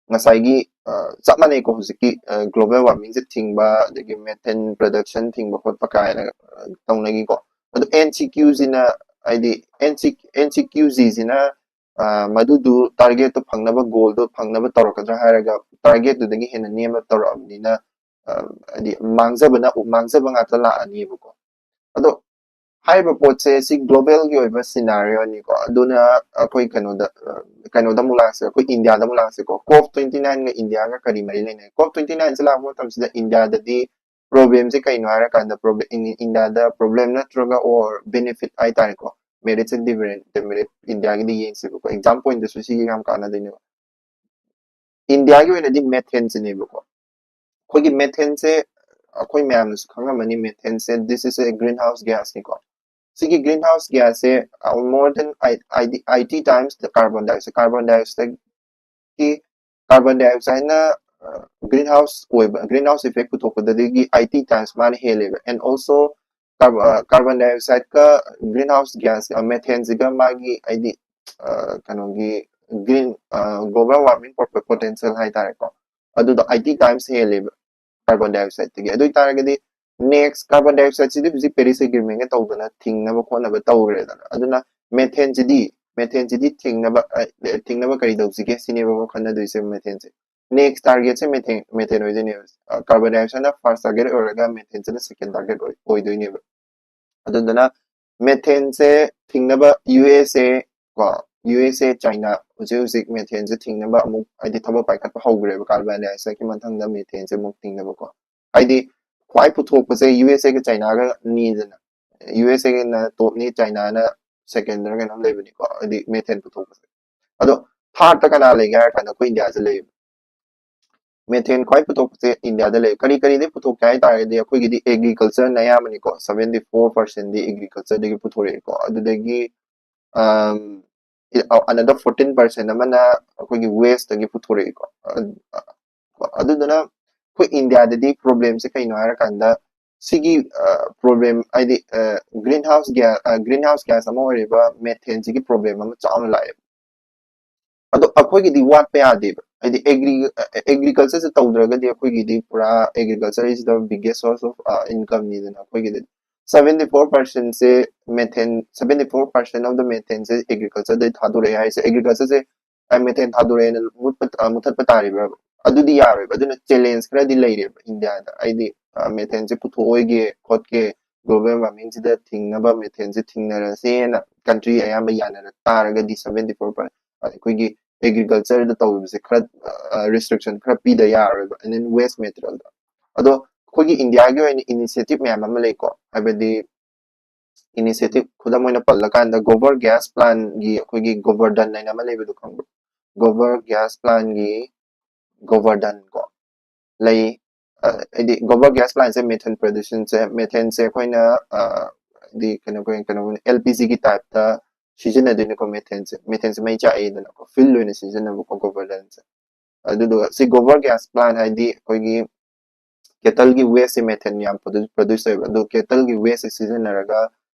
ꯉꯁꯥꯏꯒꯤ, ꯑ, ꯆꯞ ꯃꯥꯟꯅꯩꯀꯣ, ꯍꯧꯖꯤꯛꯀꯤ, ꯑ, global warming ꯁꯦ ꯊꯤꯡꯕ, ꯑꯗꯒꯤ methane production ꯊꯤꯡꯕ ꯈꯣꯠꯄ ꯀꯥꯏꯅ, ꯑ, ꯇꯧꯅꯈꯤꯀꯣ꯫ ꯑꯗꯣ N C Q ꯁꯤꯅ, ꯍꯥꯏꯗꯤ N C, N C Q G ꯁꯤꯅ ꯑ, ꯃꯗꯨꯗꯨ target ꯇꯨ ꯐꯪꯅꯕ, goal ꯗꯨ ꯐꯪꯅꯕ ꯇꯧꯔꯛꯀꯗ꯭ꯔꯥ ꯍꯥꯏꯔꯒ target ꯇꯨꯗꯒꯤ ꯍꯦꯟꯅ ꯅꯦꯝꯕ ꯇꯧꯔꯛꯑꯕꯅꯤꯅ, ꯑ, ꯍꯥꯏꯗꯤ ꯃꯥꯡꯖꯕꯅ, ꯃꯥꯡꯖꯕ ꯉꯥꯛꯇ ꯂꯥꯛꯑꯅꯤꯕꯀꯣ꯫ ꯑꯗꯣ ꯍꯥꯏꯔꯤꯕ ꯄꯣꯠꯁꯦ ꯁꯤ global ꯒꯤ ꯑꯣꯏꯕ scenario ꯅꯤꯀꯣ꯫ ꯑꯗꯨꯅ ꯑꯩꯈꯣꯏ ꯀꯩꯅꯣꯗ, ꯑ, ꯀꯩꯅꯣꯗ ꯑꯃꯨꯛ ꯂꯥꯛꯁꯦ, ꯑꯩꯈꯣꯏ ꯏꯟꯗꯤꯌꯥꯗ ꯑꯃꯨꯛ ꯂꯥꯛꯁꯦꯀꯣ꯫ COP twenty nine ꯒ ꯏꯟꯗꯤꯌꯥꯒ ꯀꯔꯤ ꯃꯔꯤ ꯂꯩꯅꯩ? COP twenty nine ꯁꯦ ꯂꯥꯛꯄ ꯃꯇꯝꯁꯤꯗ ꯏꯟꯗꯤꯌꯥꯗꯗꯤ problem ꯁꯦ ꯀꯩꯅꯣ ꯍꯥꯏꯔꯀꯥꯟꯗ, problem, ꯏꯟ-, ꯏꯟꯗꯤꯌꯥꯗ problem ꯅꯠꯇ꯭ꯔꯒ or benefit ꯍꯥꯏꯇꯥꯔꯦꯀꯣ, merit and demerit, demerit ꯏꯟꯗꯤꯌꯥꯒꯤꯗꯤ ꯌꯦꯡꯁꯦꯕꯀꯣ꯫ Exam point ꯇꯁꯨ ꯁꯤꯒꯤ ꯌꯥꯝ ꯀꯥꯟꯅꯗꯣꯏꯅꯦꯕ꯫ ꯏꯟꯗꯤꯌꯥꯒꯤ ꯑꯣꯏꯅꯗꯤ methane ꯁꯤꯅꯦꯕꯀꯣ꯫ ꯑꯩꯈꯣꯏꯒꯤ methane ꯁꯦ ꯑꯩꯈꯣꯏ ꯃꯌꯥꯝꯅꯁꯨ ꯈꯪꯉꯝꯃꯅꯤ, methane say, this is a greenhouse gas ꯅꯤꯀꯣ꯫ ꯁꯤꯒꯤ greenhouse gas say, uh, more than eighty times the carbon dioxide, carbon dioxide ꯀꯤ, carbon dioxide ꯅ, uh, greenhouse ꯑꯣꯏꯕ, greenhouse effect ꯄꯨꯊꯣꯛꯄꯗꯒꯤ eighty times ꯃꯥꯅ ꯍꯦꯜꯂꯦꯕ꯫ And also carbon, uh, carbon dioxide ꯀ greenhouse gas, uh, methane ꯁꯤꯒ ꯃꯥꯒꯤ ꯍꯥꯏꯗꯤ, uh, ꯀꯩꯅꯣꯒꯤ green, uh, global warming potential ꯍꯥꯏꯇꯥꯔꯦꯀꯣ, ꯑꯗꯨꯗꯣ eighty times ꯍꯦꯜꯂꯦꯕ carbon dioxide ꯇꯒꯤ꯫ ꯑꯗꯨ ꯑꯣꯏꯇꯥꯔꯒꯗꯤ next, carbon dioxide ꯁꯤꯗꯤ ꯍꯧꯖꯤꯛ Paris Agreement ꯒ ꯇꯧꯗꯅ ꯊꯤꯡꯅꯕ ꯈꯣꯠꯅꯕ ꯇꯧꯈ꯭ꯔꯦꯗꯅ꯫ ꯑꯗꯨꯅ methane ꯁꯤꯗꯤ, methane ꯁꯤꯗꯤ ꯊꯤꯡꯅꯕ, ꯑ, ꯊꯤꯡꯅꯕ ꯀꯔꯤ ꯇꯧꯁꯤꯒꯦ ꯁꯤꯅꯦꯕꯀꯣ ꯈꯟꯅꯗꯣꯏꯁꯦ methane ꯁꯦ꯫ Next target ꯁꯦ methane, methane ꯑꯣꯏꯗꯣꯏꯅꯦꯕ꯫ ꯑ, carbon dioxide ꯅ first target ꯑꯣꯏꯔꯒ methane ꯁꯤꯅ second target ꯑꯣꯏ-, ꯑꯣꯏꯗꯣꯏꯅꯦꯕ꯫ ꯑꯗꯨꯗꯨꯅ methane ꯁꯦ ꯊꯤꯡꯅꯕ U S A ꯀꯣ, U S A, China ꯍꯧꯖꯤꯛ ꯍꯧꯖꯤꯛ methane ꯁꯦ ꯊꯤꯡꯅꯕ ꯑꯃꯨꯛ ꯍꯥꯏꯗꯤ ꯊꯕꯛ ꯄꯥꯏꯈꯠꯄ ꯍꯧꯈ꯭ꯔꯦꯕ, carbon dioxide ꯀꯤ ꯃꯊꯪꯗ methane ꯁꯦ ꯑꯃꯨꯛ ꯊꯤꯡꯅꯕꯀꯣ꯫ ꯍꯥꯏꯗꯤ ꯈ꯭ꯋꯥꯏ ꯄꯨꯊꯣꯛꯄꯁꯦ U S A ꯒ China ꯒ ꯑꯅꯤꯗꯅ, U S A Gana top ꯅꯤ, China ꯅ second ꯔ ꯀꯩꯅꯣꯝ ꯂꯩꯕꯅꯤꯀꯣ, ꯍꯥꯏꯗꯤ methane ꯄꯨꯊꯣꯛꯄꯁꯦ꯫ ꯑꯗꯣ third ꯇ ꯀꯅꯥ ꯂꯩꯒꯦ ꯍꯥꯏꯔ ꯀꯥꯟꯗ ꯑꯩꯈꯣꯏ ꯏꯟꯗꯤꯌꯥꯁꯦ ꯂꯩꯌꯦꯕ꯫ Methane ꯈ꯭ꯋꯥꯏ ꯄꯨꯊꯣꯛꯄꯁꯦ ꯏꯟꯗꯤꯌꯥꯗ ꯂꯩ꯫ ꯀꯔꯤ ꯀꯔꯤꯗꯩ ꯄꯨꯊꯣꯛꯀꯦ ꯍꯥꯏ ꯇꯥꯔꯒꯗꯤ ꯑꯩꯈꯣꯏꯒꯤꯗꯤ agriculture ꯅ ꯑꯌꯥꯝꯕꯅꯤꯀꯣ, seventy four percent ꯗꯤ agriculture ꯗꯒꯤ ꯄꯨꯊꯣꯔꯛꯑꯦꯀꯣ꯫ ꯑꯗꯨꯗꯒꯤ, um, another fourteen percent ꯑꯃꯅ ꯑꯩꯈꯣꯏꯒꯤ waste ꯇꯒꯤ ꯄꯨꯊꯣꯔꯛꯏꯀꯣ꯫ ꯑ-, ꯑ-, ꯑꯗꯨꯗꯨꯅ ꯑꯩꯈꯣꯏ ꯏꯟꯗꯤꯌꯥꯗꯗꯤ problem ꯁꯦ ꯀꯩꯅꯣ ꯍꯥꯏꯔꯀꯥꯟꯗ ꯁꯤꯒꯤ, ꯑ, problem ꯍꯥꯏꯗꯤ, ꯑ, greenhouse gas, ꯑ, greenhouse gas ꯑꯃ ꯑꯣꯏꯔꯤꯕ methane ꯁꯤꯒꯤ problem ꯑꯃ ꯆꯥꯎꯅ ꯂꯥꯛꯑꯦꯕ꯫ ꯑꯗꯣ ꯑꯩꯈꯣꯏꯒꯤꯗꯤ ꯋꯥꯠꯄ ꯌꯥꯗꯦꯕ꯫ ꯍꯥꯏꯗꯤ agri-, agriculture ꯁꯦ ꯇꯧꯗ꯭ꯔꯒꯗꯤ ꯑꯩꯈꯣꯏꯒꯤꯗꯤ ꯄꯨꯔꯥ agriculture is the biggest source of, ꯑ, income ꯅꯤꯗꯅ ꯑꯩꯈꯣꯏꯒꯤꯗꯤ꯫ seventy four percent say methane, seventy four percent of the methane say agriculture ꯗꯩ ꯊꯥꯗꯣꯔꯛꯑꯦ ꯍꯥꯏꯁꯦ, agriculture ꯁꯦ methane ꯊꯥꯗꯣꯔꯛꯑꯦꯅ ꯃꯨꯠꯄ, ꯑ, ꯃꯨꯊꯠꯄ ꯇꯥꯔꯤꯕ꯭ꯔꯥ? ꯑꯗꯨꯗꯤ ꯌꯥꯔꯣꯏꯕ꯫ ꯑꯗꯨꯅ challenge ꯈꯔꯗꯤ ꯂꯩꯔꯦꯕ ꯏꯟꯗꯤꯌꯥꯗ, ꯍꯥꯏꯗꯤ methane ꯁꯦ ꯄꯨꯊꯣꯛꯑꯣꯏꯒꯦ ꯈꯣꯠꯀꯦ, global warming ꯁꯤꯗ ꯊꯤꯡꯅꯕ methane ꯁꯦ ꯊꯤꯡꯅꯔꯁꯦꯅ country ꯑꯌꯥꯝꯕ ꯌꯥꯅꯔ ꯇꯥꯔꯒꯗꯤ seventy four percent ꯑꯩꯈꯣꯏꯒꯤ agriculture ꯗ ꯇꯧꯔꯤꯕꯁꯦ ꯈꯔ restriction ꯈꯔ ꯄꯤꯗ ꯌꯥꯔꯣꯏꯕ꯫ And then waste material ꯗ, ꯑꯗꯣ ꯑꯩꯈꯣꯏꯒꯤ ꯏꯟꯗꯤꯌꯥꯒꯤ ꯑꯣꯏꯅ initiative ꯃꯌꯥꯝ ꯑꯃ ꯂꯩꯀꯣ, ꯍꯥꯏꯕꯗꯤ initiative ꯈꯨꯗꯝ ꯑꯣꯏꯅ ꯄꯜꯂꯀꯥꯟꯗ Govardhan gas plant ꯒꯤ ꯑꯩꯈꯣꯏꯒꯤ Govardhan ꯍꯥꯏꯅ ꯑꯃ ꯂꯩꯕꯗꯣ ꯈꯪꯕ꯭ꯔꯣ? Govardhan gas plant ꯒꯤ Govardhan ꯀꯣ ꯂꯩ꯫ ꯑ, ꯍꯥꯏꯗꯤ Govardhan gas plant ꯁꯦ methane production ꯁꯦ, methane ꯁꯦ ꯑꯩꯈꯣꯏꯅ, ꯑ, ꯍꯥꯏꯗꯤ ꯀꯩꯅꯣ, ꯀꯩꯅꯣ, ꯀꯩꯅꯣ, L P G ꯒꯤ type ꯇ ꯁꯤꯖꯤꯟꯅꯗꯣꯏꯅꯤꯀꯣ methane ꯁꯦ꯫ Methane ꯁꯦ ꯃꯩ ꯆꯥꯛꯏꯗꯅꯀꯣ, fuel ꯑꯣꯏꯅ ꯁꯤꯖꯤꯟꯅꯕꯀꯣ Govardhan ꯁꯦ꯫ ꯑꯗꯨꯗꯨꯒ ꯁꯤ Govardhan gas plant ꯍꯥꯏꯗꯤ ꯑꯩꯈꯣꯏꯒꯤ cattle ꯒꯤ waste ꯁꯦ methane ꯌꯥꯝ produ-, produce ꯇꯧꯋꯦꯕ꯫ ꯑꯗꯨ cattle ꯒꯤ waste ꯁꯦ ꯁꯤꯖꯤꯟꯅꯔꯒ,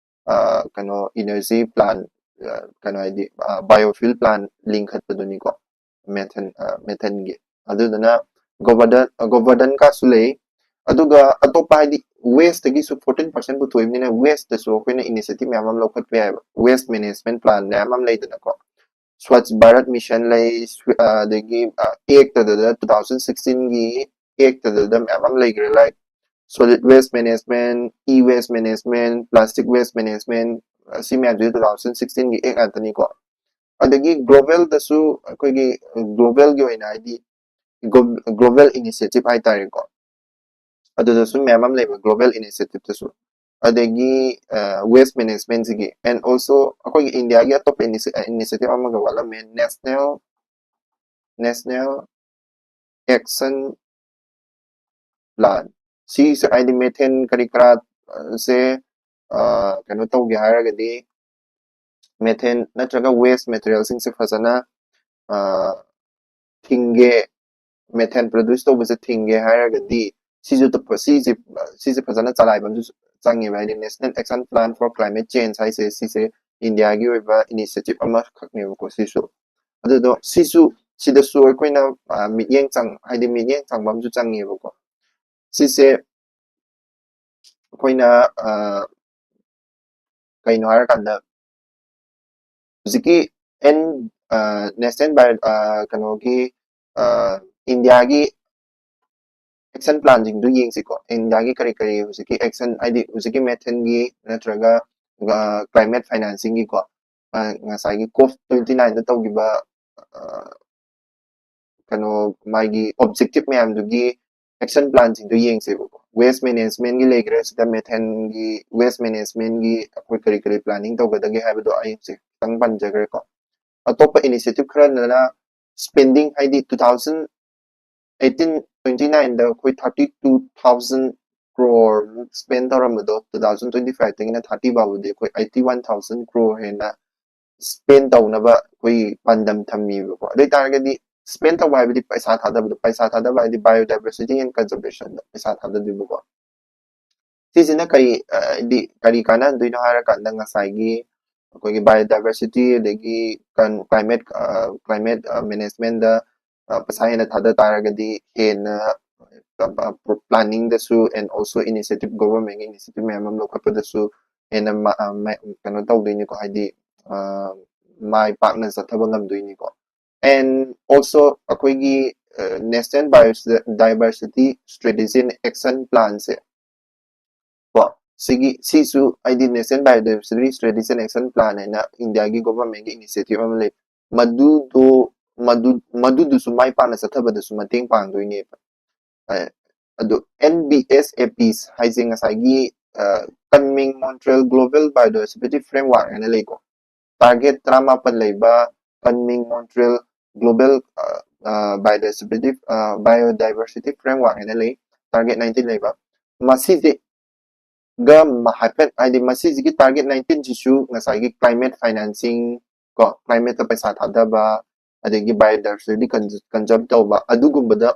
ꯑ, ꯀꯩꯅꯣ, energy plant, ꯑ, ꯀꯩꯅꯣ ꯍꯥꯏꯗꯤ, ꯑ, biofuel plant ꯂꯤꯡꯈꯠꯄꯗꯨꯅꯤꯀꯣ methane, ꯑ, methane ꯒꯤ꯫ ꯑꯗꯨꯗꯨꯅ Govardhan, Govardhan ꯀꯥꯁꯨ ꯂꯩ꯫ ꯑꯗꯨꯒ ꯑꯇꯣꯞꯄ ꯍꯥꯏꯗꯤ waste ꯇꯒꯤꯁꯨ fourteen percent ꯄꯨꯊꯣꯛꯏꯕꯅꯤꯅ waste ꯇꯁꯨ ꯑꯩꯈꯣꯏꯅ initiative ꯃꯌꯥꯝ ꯑꯃ ꯂꯧꯈꯠꯄ ꯌꯥꯏꯑꯕ꯫ Waste management plan ꯃꯌꯥꯝ ꯑꯃ ꯂꯩꯗꯅꯀꯣ꯫ Swachh Bharat Mission ꯂꯩ, ꯁ꯭ꯋꯤ-, ꯑ, ꯑꯗꯒꯤ, ꯑ, act ꯑꯗꯨꯗ two thousand sixteen ꯒꯤ act ꯑꯗꯨꯗ ꯃꯌꯥꯝ ꯑꯃ ꯂꯩꯈ꯭ꯔꯦ, like solid waste management, e-waste management, plastic waste management, ꯑ, ꯁꯤ ꯃꯌꯥꯝꯁꯤꯗꯤ two thousand sixteen ꯒꯤ act ꯉꯥꯛꯇꯅꯤꯀꯣ꯫ ꯑꯗꯒꯤ global ꯗꯁꯨ ꯑꯩꯈꯣꯏꯒꯤ global ꯒꯤ ꯑꯣꯏꯅ ꯍꯥꯏꯗꯤ glo-, global initiative ꯍꯥꯏꯇꯥꯔꯦꯀꯣ, ꯑꯗꯨꯗꯁꯨ ꯃꯌꯥꯝ ꯑꯃ ꯂꯩꯕ global initiative ꯇꯁꯨ꯫ ꯑꯗꯒꯤ, ꯑ, waste management ꯁꯤꯒꯤ, and also ꯑꯩꯈꯣꯏꯒꯤ ꯏꯟꯗꯤꯌꯥꯒꯤ ꯑꯇꯣꯞꯄ initia-, initiative ꯑꯃꯒ ꯋꯥꯠꯂꯝꯃꯦ, National, National Action Plan꯫ ꯁꯤꯁꯦ ꯍꯥꯏꯗꯤ methane ꯀꯔꯤ ꯀꯔꯥ, ꯑ, ꯁꯦ, ꯑ, ꯀꯩꯅꯣ ꯇꯧꯒꯦ ꯍꯥꯏꯔꯒꯗꯤ methane ꯅꯠꯇ꯭ꯔꯒ waste material ꯁꯤꯡꯁꯦ ꯐꯖꯅ, ꯑ, ꯊꯤꯡꯒꯦ, methane produce ꯇꯧꯕꯁꯦ ꯊꯤꯡꯒꯦ ꯍꯥꯏꯔꯒꯗꯤ ꯁꯤꯁꯨ ꯇ-, ꯁꯤꯁꯦ, ꯁꯤꯁꯦ ꯐꯖꯅ ꯆꯂꯥꯏꯕ ꯑꯃꯁꯨ ꯆꯪꯉꯦꯕ꯫ ꯍꯥꯏꯗꯤ National Action Plan for Climate Change ꯍꯥꯏꯁꯦ ꯁꯤꯁꯦ ꯏꯟꯗꯤꯌꯥꯒꯤ ꯑꯣꯏꯕ initiative ꯑꯃꯈꯛꯅꯦꯕꯀꯣ ꯁꯤꯁꯨ꯫ ꯑꯗꯨꯗꯣ ꯁꯤꯁꯨ, ꯁꯤꯗꯁꯨ ꯑꯩꯈꯣꯏꯅ, ꯑ, ꯃꯤꯠꯌꯦꯡ ꯆꯪ-, ꯍꯥꯏꯗꯤ ꯃꯤꯠꯌꯦꯡ ꯆꯪꯕ ꯑꯃꯁꯨ ꯆꯪꯉꯦꯕꯀꯣ꯫ ꯁꯤꯁꯦ ꯑꯩꯈꯣꯏꯅ ꯀꯩꯅꯣ ꯍꯥꯏꯔꯀꯥꯟꯗ ꯍꯧꯖꯤꯛꯀꯤ ꯑꯦꯟ ꯅꯦꯁꯅꯦꯜ ꯕꯥꯏꯑꯣ ꯀꯩꯅꯣꯒꯤ ꯏꯟꯗꯤꯌꯥꯒꯤ ꯑꯦꯛꯁꯟ ꯄ꯭ꯂꯥꯟꯁꯤꯡꯗꯨ ꯌꯦꯡꯁꯤꯀꯣ꯫ ꯏꯟꯗꯤꯌꯥꯒꯤ ꯀꯔꯤ ꯀꯔꯤ ꯍꯧꯖꯤꯛꯀꯤ ꯑꯦꯛꯁꯟ, ꯍꯥꯏꯗꯤ ꯍꯧꯖꯤꯛꯀꯤ ꯃꯦꯊꯦꯟꯒꯤ ꯅꯠꯇ꯭ꯔꯒ ꯀ꯭ꯂꯥꯏꯃꯦꯠ ꯐꯥꯏꯅꯥꯟꯁꯤꯡꯒꯤꯀꯣ ꯉꯁꯥꯏꯒꯤ ꯀꯣꯞ ꯇ꯭ꯋꯦꯟꯇꯤ ꯅꯥꯏꯟꯗ ꯇꯧꯈꯤꯕ ꯀꯩꯅꯣ ꯃꯥꯒꯤ ꯑꯣꯕꯖꯦꯛꯇꯤꯞ ꯃꯌꯥꯝꯗꯨꯒꯤ ꯑꯦꯛꯁꯟ ꯄ꯭ꯂꯥꯟꯁꯤꯡꯗꯨ ꯌꯦꯡꯁꯦꯕꯀꯣ꯫ ꯋꯦꯁ ꯃꯦꯅꯦꯖꯃꯦꯟꯒꯤ ꯂꯩꯈ꯭ꯔꯦ, ꯁꯤꯗ ꯃꯦꯊꯦꯟꯒꯤ ꯋꯦꯁ ꯃꯦꯅꯦꯖꯃꯦꯟꯒꯤ ꯑꯩꯈꯣꯏ ꯀꯔꯤ ꯀꯔꯤ ꯄ꯭ꯂꯥꯅꯤꯡ ꯇꯧꯒꯗꯒꯦ ꯍꯥꯏꯕꯗꯣ ꯑꯩ ꯍꯧꯖꯤꯛ ꯈꯤꯇꯪ ꯄꯟꯖꯈ꯭ꯔꯦꯀꯣ꯫ ꯑꯇꯣꯞꯄ ꯏꯅꯤꯁꯤꯌꯦꯇꯤꯞ ꯈꯔꯅ ꯁ꯭ꯄꯦꯟꯗꯤꯡ, ꯍꯥꯏꯗꯤ two thousand eighteen twenty nineꯗ ꯑꯩꯈꯣꯏ thirty two thousand crore ꯃꯨꯛ ꯁ꯭ꯄꯦꯟ ꯇꯧꯔꯝꯕꯗꯣ two thousand twenty fiveꯇꯒꯤꯅ thirty ꯐꯥꯎꯕꯗꯤ ꯑꯩꯈꯣꯏ eighty one thousand crore ꯍꯦꯟꯅ ꯁ꯭ꯄꯦꯟ ꯇꯧꯅꯕ ꯑꯩꯈꯣꯏ ꯄꯥꯟꯗꯝ ꯊꯝꯃꯤꯕꯀꯣ꯫ ꯑꯗꯨ ꯑꯣꯏꯇꯥꯔꯒꯗꯤ ꯁ꯭ꯄꯦꯟ ꯇꯧꯕ ꯍꯥꯏꯕꯗꯤ ꯄꯩꯁꯥ ꯊꯥꯗꯕꯗꯣ, ꯄꯩꯁꯥ ꯊꯥꯗꯕ ꯍꯥꯏꯗꯤ biodiversity and conservationꯗ ꯄꯩꯁꯥ ꯊꯥꯗꯗꯣꯏꯕꯀꯣ꯫ ꯁꯤꯁꯤꯅ ꯀꯔꯤ ꯍꯥꯏꯗꯤ ꯀꯔꯤ ꯀꯥꯟꯅꯍꯟꯗꯣꯏꯅꯣ ꯍꯥꯏꯔꯀꯥꯟꯗ ꯉꯁꯥꯏꯒꯤ ꯑꯩꯈꯣꯏꯒꯤ biodiversity ꯑꯗꯒꯤ climate climate managementꯗ ꯄꯩꯁꯥ ꯍꯦꯟꯅ ꯊꯥꯗ ꯇꯥꯔꯒꯗꯤ ꯍꯦꯟꯅ ꯄ꯭ꯂꯥꯅꯤꯡꯗꯁꯨ and also initiative, governmentꯀꯤ initiative ꯃꯌꯥꯝ ꯑꯃ ꯂꯧꯈꯠꯄꯗꯁꯨ ꯍꯦꯟꯅ ꯀꯩꯅꯣ ꯇꯧꯗꯣꯏꯅꯤꯀꯣ, ꯍꯥꯏꯗꯤ ꯃꯥꯏ ꯄꯥꯛꯅ ꯆꯠꯊꯕ ꯉꯝꯗꯣꯏꯅꯤꯀꯣ꯫ And also ꯑꯩꯈꯣꯏꯒꯤ national biodiversity strategy and action planꯁꯦ ꯀꯣ, ꯁꯤꯒꯤ ꯁꯤꯁꯨ ꯍꯥꯏꯗꯤ national biodiversity strategy and action plan ꯍꯥꯏꯅ ꯏꯟꯗꯤꯌꯥꯒꯤ ꯒꯣꯚꯔꯟꯃꯦꯟꯒꯤ ꯏꯅꯤꯁꯤꯌꯦꯇꯤꯞ ꯑꯃ ꯂꯩ꯫ ꯃꯗꯨꯗꯣ ꯃꯗꯨ ꯃꯗꯨꯗꯨꯁꯨ ꯃꯥꯏ ꯄꯥꯛꯅ ꯆꯠꯊꯕꯗꯁꯨ ꯃꯇꯦꯡ ꯄꯥꯡꯗꯣꯏꯅꯦꯕ꯫ ꯑꯗꯨ NBSAPs ꯍꯥꯏꯁꯦ ꯉꯁꯥꯏꯒꯤ Kunming Montreal Global Biodiversity Framework ꯍꯥꯏꯅ ꯂꯩꯀꯣ꯫ ꯇꯥꯔꯒꯦꯠ ꯇꯔꯥꯃꯥꯄꯟ ꯂꯩꯕ Kunming Montreal Global Biodiversity Biodiversity Framework ꯍꯥꯏꯅ ꯂꯩ, ꯇꯥꯔꯒꯦꯠ ꯅꯥꯏꯟꯇꯤꯟ ꯂꯩꯕ꯫ ꯃꯁꯤꯁꯦ ꯒ ꯍꯥꯏꯐꯦꯠ ꯍꯥꯏꯗꯤ ꯃꯁꯤꯁꯤꯒꯤ ꯇꯥꯔꯒꯦꯠ ꯅꯥꯏꯟꯇꯤꯟꯁꯤꯁꯨ ꯉꯁꯥꯏꯒꯤ climate financing ꯀꯣ, ꯀ꯭ꯂꯥꯏꯃꯦꯠꯇ ꯄꯩꯁꯥ ꯊꯥꯗꯕ, ꯑꯗꯒꯤ biodiversity conserve ꯇꯧꯕ, ꯑꯗꯨꯒꯨꯝꯕꯗ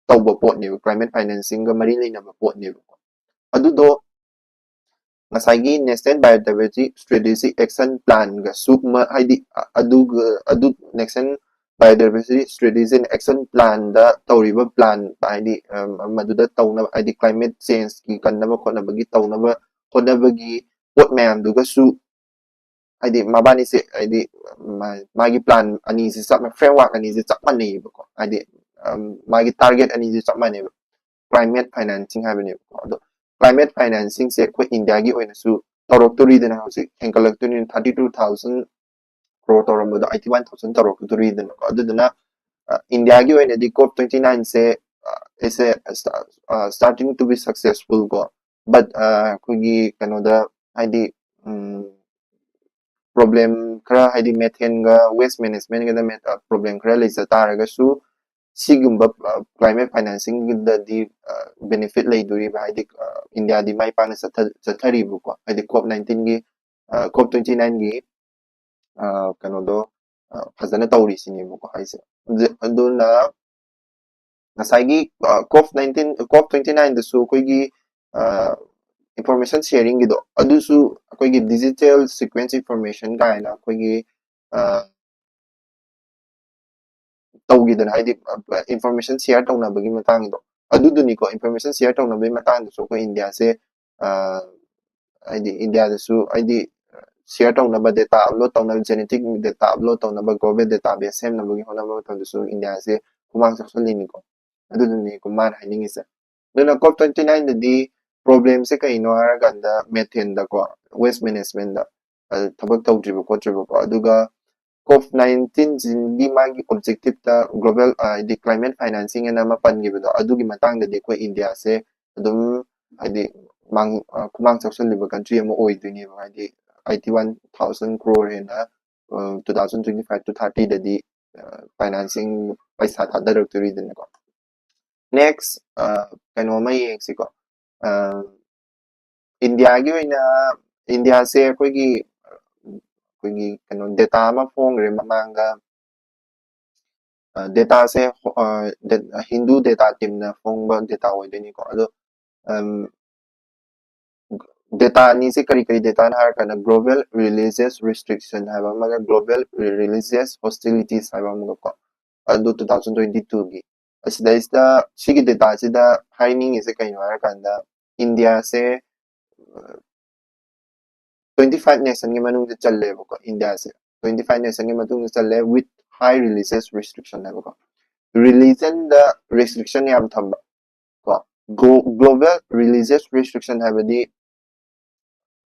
ꯇꯧꯕ ꯄꯣꯠꯅꯦꯕ, climate financingꯒ ꯃꯔꯤ ꯂꯩꯅꯕ ꯄꯣꯠꯅꯦꯕꯀꯣ꯫ ꯑꯗꯨꯗꯣ ꯉꯁꯥꯏꯒꯤ national biodiversity strategy action planꯒꯁꯨ ꯍꯥꯏꯗꯤ ꯑꯗꯨꯒ ꯑꯗꯨ national Biodiversity Strategy and Action Plan ꯗ ꯇꯧꯔꯤꯕ plan, ꯍꯥꯏꯗꯤ, ꯑꯝ, ꯃꯗꯨꯗ ꯇꯧꯅꯕ, ꯍꯥꯏꯗꯤ climate change ꯀꯤ ꯀꯟꯅꯕ ꯈꯣꯠꯅꯕꯒꯤ ꯇꯧꯅꯕ ꯍꯣꯠꯅꯕꯒꯤ ꯄꯣꯠ ꯃꯌꯥꯝꯗꯨꯒꯁꯨ, ꯍꯥꯏꯗꯤ ꯃꯕꯥꯅꯤꯁꯦ, ꯍꯥꯏꯗꯤ ꯃꯥ-, ꯃꯥꯒꯤ plan ꯑꯅꯤꯁꯦ ꯆꯞ ꯃꯥꯟꯅꯩ, framework ꯑꯅꯤꯁꯦ ꯆꯞ ꯃꯥꯟꯅꯩꯌꯦꯕꯀꯣ, ꯍꯥꯏꯗꯤ, ꯑꯝ, ꯃꯥꯒꯤ target ꯑꯅꯤꯁꯦ ꯆꯞ ꯃꯥꯟꯅꯩꯕ, climate financing ꯍꯥꯏꯕꯅꯦꯕꯀꯣ꯫ ꯑꯗꯣ climate financing ꯁꯦ ꯑꯩꯈꯣꯏ ꯏꯟꯗꯤꯌꯥꯒꯤ ꯑꯣꯏꯅꯁꯨ ꯇꯧꯔꯛꯇꯣꯔꯤꯗꯅ, ꯍꯧꯖꯤꯛ ꯍꯦꯟꯒꯠꯂꯛꯇꯣꯏꯅꯤ, thirty two thousand crore ꯇꯧꯔꯝꯕꯗꯣ eighty one thousand ꯇꯧꯔꯛꯀꯗꯣꯔꯤꯗꯅꯀꯣ꯫ ꯑꯗꯨꯗꯨꯅ, ꯑ, ꯏꯟꯗꯤꯌꯥꯒꯤ ꯑꯣꯏꯅꯗꯤ COP twenty nine ꯁꯦ, ꯑ, is a, ꯑ, starting to be successful ꯀꯣ, but, ꯑ, ꯑꯩꯈꯣꯏꯒꯤ ꯀꯩꯅꯣꯗ, ꯍꯥꯏꯗꯤ, ꯎꯝ, problem ꯈꯔ, ꯍꯥꯏꯗꯤ methane ꯒ waste management ꯒꯗ ꯃꯦ-, ꯑ, problem ꯈꯔ ꯂꯩꯖ ꯇꯥꯔꯒꯁꯨ, ꯁꯤꯒꯨꯝꯕ, ꯑ, climate financing ꯒꯤꯗꯗꯤ, ꯑ, benefit ꯂꯩꯗꯣꯔꯤꯕ, ꯍꯥꯏꯗꯤ, ꯑ, ꯏꯟꯗꯤꯌꯥꯗꯤ ꯃꯥꯏ ꯄꯥꯛꯅ ꯆꯠꯊ-, ꯆꯠꯊꯔꯤꯕꯀꯣ, ꯍꯥꯏꯗꯤ COP nineteen ꯒꯤ, ꯑ, COP twenty nine ꯒꯤ, ꯑ, ꯀꯩꯅꯣꯗꯣ, ꯑ, ꯐꯖꯅ ꯇꯧꯔꯤꯁꯤꯅꯦꯕꯀꯣ ꯍꯥꯏꯁꯦ꯫ ꯑꯗꯨ-, ꯑꯗꯨꯅ ꯉꯁꯥꯏꯒꯤ, ꯑ, COP nineteen, COP twenty nine ꯗꯁꯨ ꯑꯩꯈꯣꯏꯒꯤ, ꯑ, information sharing ꯒꯤꯗꯣ, ꯑꯗꯨꯁꯨ ꯑꯩꯈꯣꯏꯒꯤ digital sequence information ꯀꯥꯏꯅ ꯑꯩꯈꯣꯏꯒꯤ, ꯑ, ꯇꯧꯈꯤꯗꯅ, ꯍꯥꯏꯗꯤ, ꯑ, information share ꯇꯧꯅꯕꯒꯤ ꯃꯇꯥꯡꯗꯣ, ꯑꯗꯨꯗꯨꯅꯤꯀꯣ, information share ꯇꯧꯅꯕꯒꯤ ꯃꯇꯥꯡꯗꯁꯨ ꯑꯩꯈꯣꯏ ꯏꯟꯗꯤꯌꯥꯁꯦ, ꯑ, ꯍꯥꯏꯗꯤ ꯏꯟꯗꯤꯌꯥꯗꯁꯨ, ꯍꯥꯏꯗꯤ share ꯇꯧꯅꯕ, data upload ꯇꯧꯅꯕ, genetic data upload ꯇꯧꯅꯕ, global database ꯁꯦꯝꯅꯕꯒꯤ ꯍꯣꯠꯅꯕ ꯃꯇꯝꯗꯁꯨ ꯏꯟꯗꯤꯌꯥꯁꯦ ꯈꯨꯃꯥꯡ ꯆꯥꯎꯁꯤꯜꯂꯤꯅꯤꯀꯣ꯫ ꯑꯗꯨꯗꯨꯅꯤꯀꯣ ꯃꯥꯅ ꯍꯥꯏꯅꯤꯡꯉꯤꯁꯦ꯫ ꯑꯗꯨꯅ COP twenty nine ꯗꯗꯤ problem ꯁꯦ ꯀꯩꯅꯣ ꯍꯥꯏꯔꯀꯥꯟꯗ methane ꯗꯀꯣ, waste management ꯗ, ꯑ, ꯊꯕꯛ ꯇꯧꯗ꯭ꯔꯤꯕ ꯈꯣꯠꯇ꯭ꯔꯤꯕꯀꯣ꯫ ꯑꯗꯨꯒ COP nineteen ꯁꯤꯒꯤ ꯃꯥꯒꯤ objective ꯇ global, ꯑ, ꯍꯥꯏꯗꯤ climate financing ꯑꯅ ꯑꯃ ꯄꯟꯈꯤꯕꯗꯣ, ꯑꯗꯨꯒꯤ ꯃꯇꯥꯡꯗꯗꯤ ꯑꯩꯈꯣꯏ ꯏꯟꯗꯤꯌꯥꯁꯦ ꯑꯗꯨꯝ, ꯍꯥꯏꯗꯤ, ꯃꯥꯡ-, ꯑ, ꯈꯨꯃꯥꯡ ꯆꯥꯎꯁꯜꯂꯤꯕ country ꯑꯃ ꯑꯣꯏꯗꯣꯏꯅꯦꯕ, ꯍꯥꯏꯗꯤ eighty one thousand crore ꯍꯦꯟꯅ, ꯑ, two thousand twenty five to thirty ꯗꯗꯤ, ꯑ, financing ꯄꯩꯁꯥ ꯊꯥꯗꯔꯛꯇꯣꯔꯤꯗꯅꯀꯣ꯫ Next, ꯑ, ꯀꯩꯅꯣ ꯑꯃ ꯌꯦꯡꯁꯤꯀꯣ꯫ ꯑ, ꯏꯟꯗꯤꯌꯥꯒꯤ ꯑꯣꯏꯅ, ꯏꯟꯗꯤꯌꯥꯁꯦ ꯑꯩꯈꯣꯏꯒꯤ, ꯑꯩꯈꯣꯏꯒꯤ ꯀꯩꯅꯣ data ꯑꯃ ꯐꯣꯡꯈ꯭ꯔꯦ ꯃꯃꯥꯡꯗ꯫ ꯑ, data ꯁꯦ, ꯑ, ꯗꯦ-, ꯍꯤꯟꯗꯨ data team ꯅ ꯐꯣꯡꯕ data ꯑꯣꯏꯗꯣꯏꯅꯤꯀꯣ꯫ ꯑꯗꯣ, ꯑꯝ, ꯗꯦꯇꯥ ꯑꯅꯤꯁꯦ ꯀꯔꯤ ꯀꯔꯤ ꯗꯦꯇꯥꯅ ꯍꯥꯏꯔꯀꯥꯟꯗ global religious restriction ꯍꯥꯏꯕ ꯑꯃꯒ global religious hostilities ꯍꯥꯏꯕ ꯑꯃꯒ ꯀꯣ, ꯑꯗꯨ two thousand twenty two ꯒꯤ ꯑꯁꯤꯗꯩꯁꯤꯗ ꯁꯤꯒꯤ ꯗꯦꯇꯥꯁꯤꯗ ꯍꯥꯏꯅꯤꯡꯉꯤꯁꯦ ꯀꯩꯅꯣ ꯍꯥꯏꯔꯀꯥꯟꯗ ꯏꯟꯗꯤꯌꯥꯁꯦ twenty five nationꯒꯤ ꯃꯅꯨꯡꯗ ꯆꯜꯂꯦꯕꯀꯣ꯫ ꯏꯟꯗꯤꯌꯥꯁꯦ twenty five nationꯒꯤ ꯃꯇꯨꯡꯗ ꯆꯜꯂꯦ with high religious restriction ꯍꯥꯏꯕꯀꯣ꯫ Religionꯗ restriction ꯌꯥꯝ ꯊꯝꯕ ꯀꯣ꯫ Global religious restriction ꯍꯥꯏꯕꯗꯤ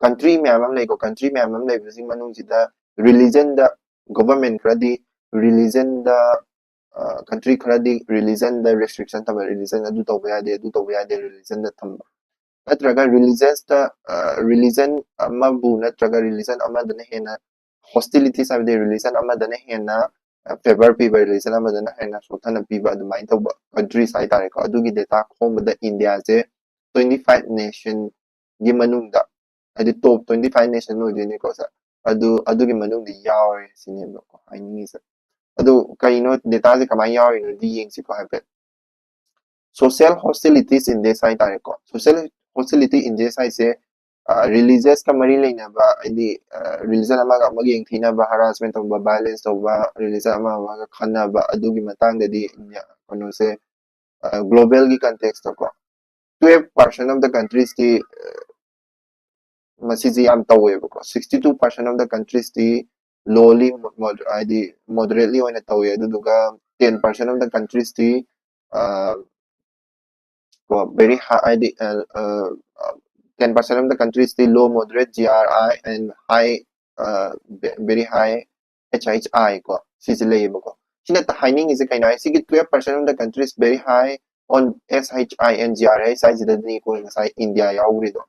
country ꯃꯌꯥꯝ ꯑꯃ ꯂꯩꯀꯣ꯫ Country ꯃꯌꯥꯝ ꯑꯃ ꯂꯩꯕꯁꯤ ꯃꯅꯨꯡꯁꯤꯗ religionꯗ government ꯈꯔꯗꯤ religionꯗ country ꯈꯔꯗꯤ religionꯗ restriction ꯊꯝꯕ, religion ꯑꯗꯨ ꯇꯧꯕ ꯌꯥꯗꯦ, ꯑꯗꯨ ꯇꯧꯕ ꯌꯥꯗꯦ religionꯗ ꯊꯝꯕ, ꯅꯠꯇ꯭ꯔꯒ religiousꯇ religion ꯑꯃꯕꯨ ꯅꯠꯇ꯭ꯔꯒ religion ꯑꯃꯗꯅ ꯍꯦꯟꯅ hostilities ꯍꯥꯏꯕꯗꯤ religion ꯑꯃꯗꯅ ꯍꯦꯟꯅ favour ꯄꯤꯕ, religion ꯑꯃꯗꯅ ꯍꯦꯟꯅ ꯁꯣꯠꯊꯅ ꯄꯤꯕ ꯑꯗꯨꯃꯥꯏꯅ ꯇꯧꯕ countries ꯍꯥꯏꯇꯥꯔꯦꯀꯣ꯫ ꯑꯗꯨꯒꯤ data ꯈꯣꯝꯕꯗ ꯏꯟꯗꯤꯌꯥꯁꯦ twenty five nationꯒꯤ ꯃꯅꯨꯡꯗ, ꯍꯥꯏꯗꯤ top twenty five nation ꯑꯣꯏꯗꯣꯏꯅꯤꯀꯣ ꯁꯦ, ꯑꯗꯨ ꯑꯗꯨꯒꯤ ꯃꯅꯨꯡꯗ ꯌꯥꯎꯔꯦ ꯁꯤꯅꯦꯕꯀꯣ ꯍꯥꯏꯅꯤꯡꯉꯤꯁꯦ꯫ ꯑꯗꯨ ꯀꯩꯅꯣ dataꯁꯦ ꯀꯃꯥꯏꯅ ꯌꯥꯎꯔꯤꯅꯣꯗꯤ ꯌꯦꯡꯁꯤꯀꯣ ꯍꯥꯏꯐꯦꯠ꯫ Social hostilities index ꯍꯥꯏꯇꯥꯔꯦꯀꯣ꯫ Social hostility index ꯍꯥꯏꯁꯦ religiousꯀ ꯃꯔꯤ ꯂꯩꯅꯕ, ꯍꯥꯏꯗꯤ religion ꯑꯃꯒ ꯑꯃꯒ ꯌꯦꯡꯊꯤꯅꯕ, harassment ꯇꯧꯕ, violence ꯇꯧꯕ, religion ꯑꯃ ꯑꯃꯒ ꯈꯟꯅꯕ, ꯑꯗꯨꯒꯤ ꯃꯇꯥꯡꯗꯗꯤ ꯀꯩꯅꯣꯁꯦ globalꯒꯤ contextꯇꯀꯣ twelve percent of the countriesꯇꯤ ꯃꯁꯤꯁꯦ ꯌꯥꯝ ꯇꯧꯋꯦꯕꯀꯣ꯫ Sixty two percent of the countriesꯇꯤ lowly, ꯍꯥꯏꯗꯤ moderately ꯑꯣꯏꯅ ꯇꯧꯋꯦ꯫ ꯑꯗꯨꯗꯨꯒ ten percent of the countriesꯇꯤ ꯀꯣ very high, ꯍꯥꯏꯗꯤ ten percent of the countriesꯇꯤ low, moderate, G R I and high, very high H H I ꯀꯣ ꯁꯤꯁꯦ ꯂꯩꯌꯦꯕꯀꯣ꯫ ꯁꯤꯅ ꯍꯥꯏꯅꯤꯡꯉꯤꯁꯦ ꯀꯩꯅꯣ ꯍꯥꯏ, ꯁꯤꯒꯤ twelve percent of the countriesvery high on S H I and G R H ꯍꯥꯏꯁꯤꯗꯅꯤꯀꯣ ꯉꯁꯥꯏ India ꯌꯥꯎꯔꯤꯗꯣ꯫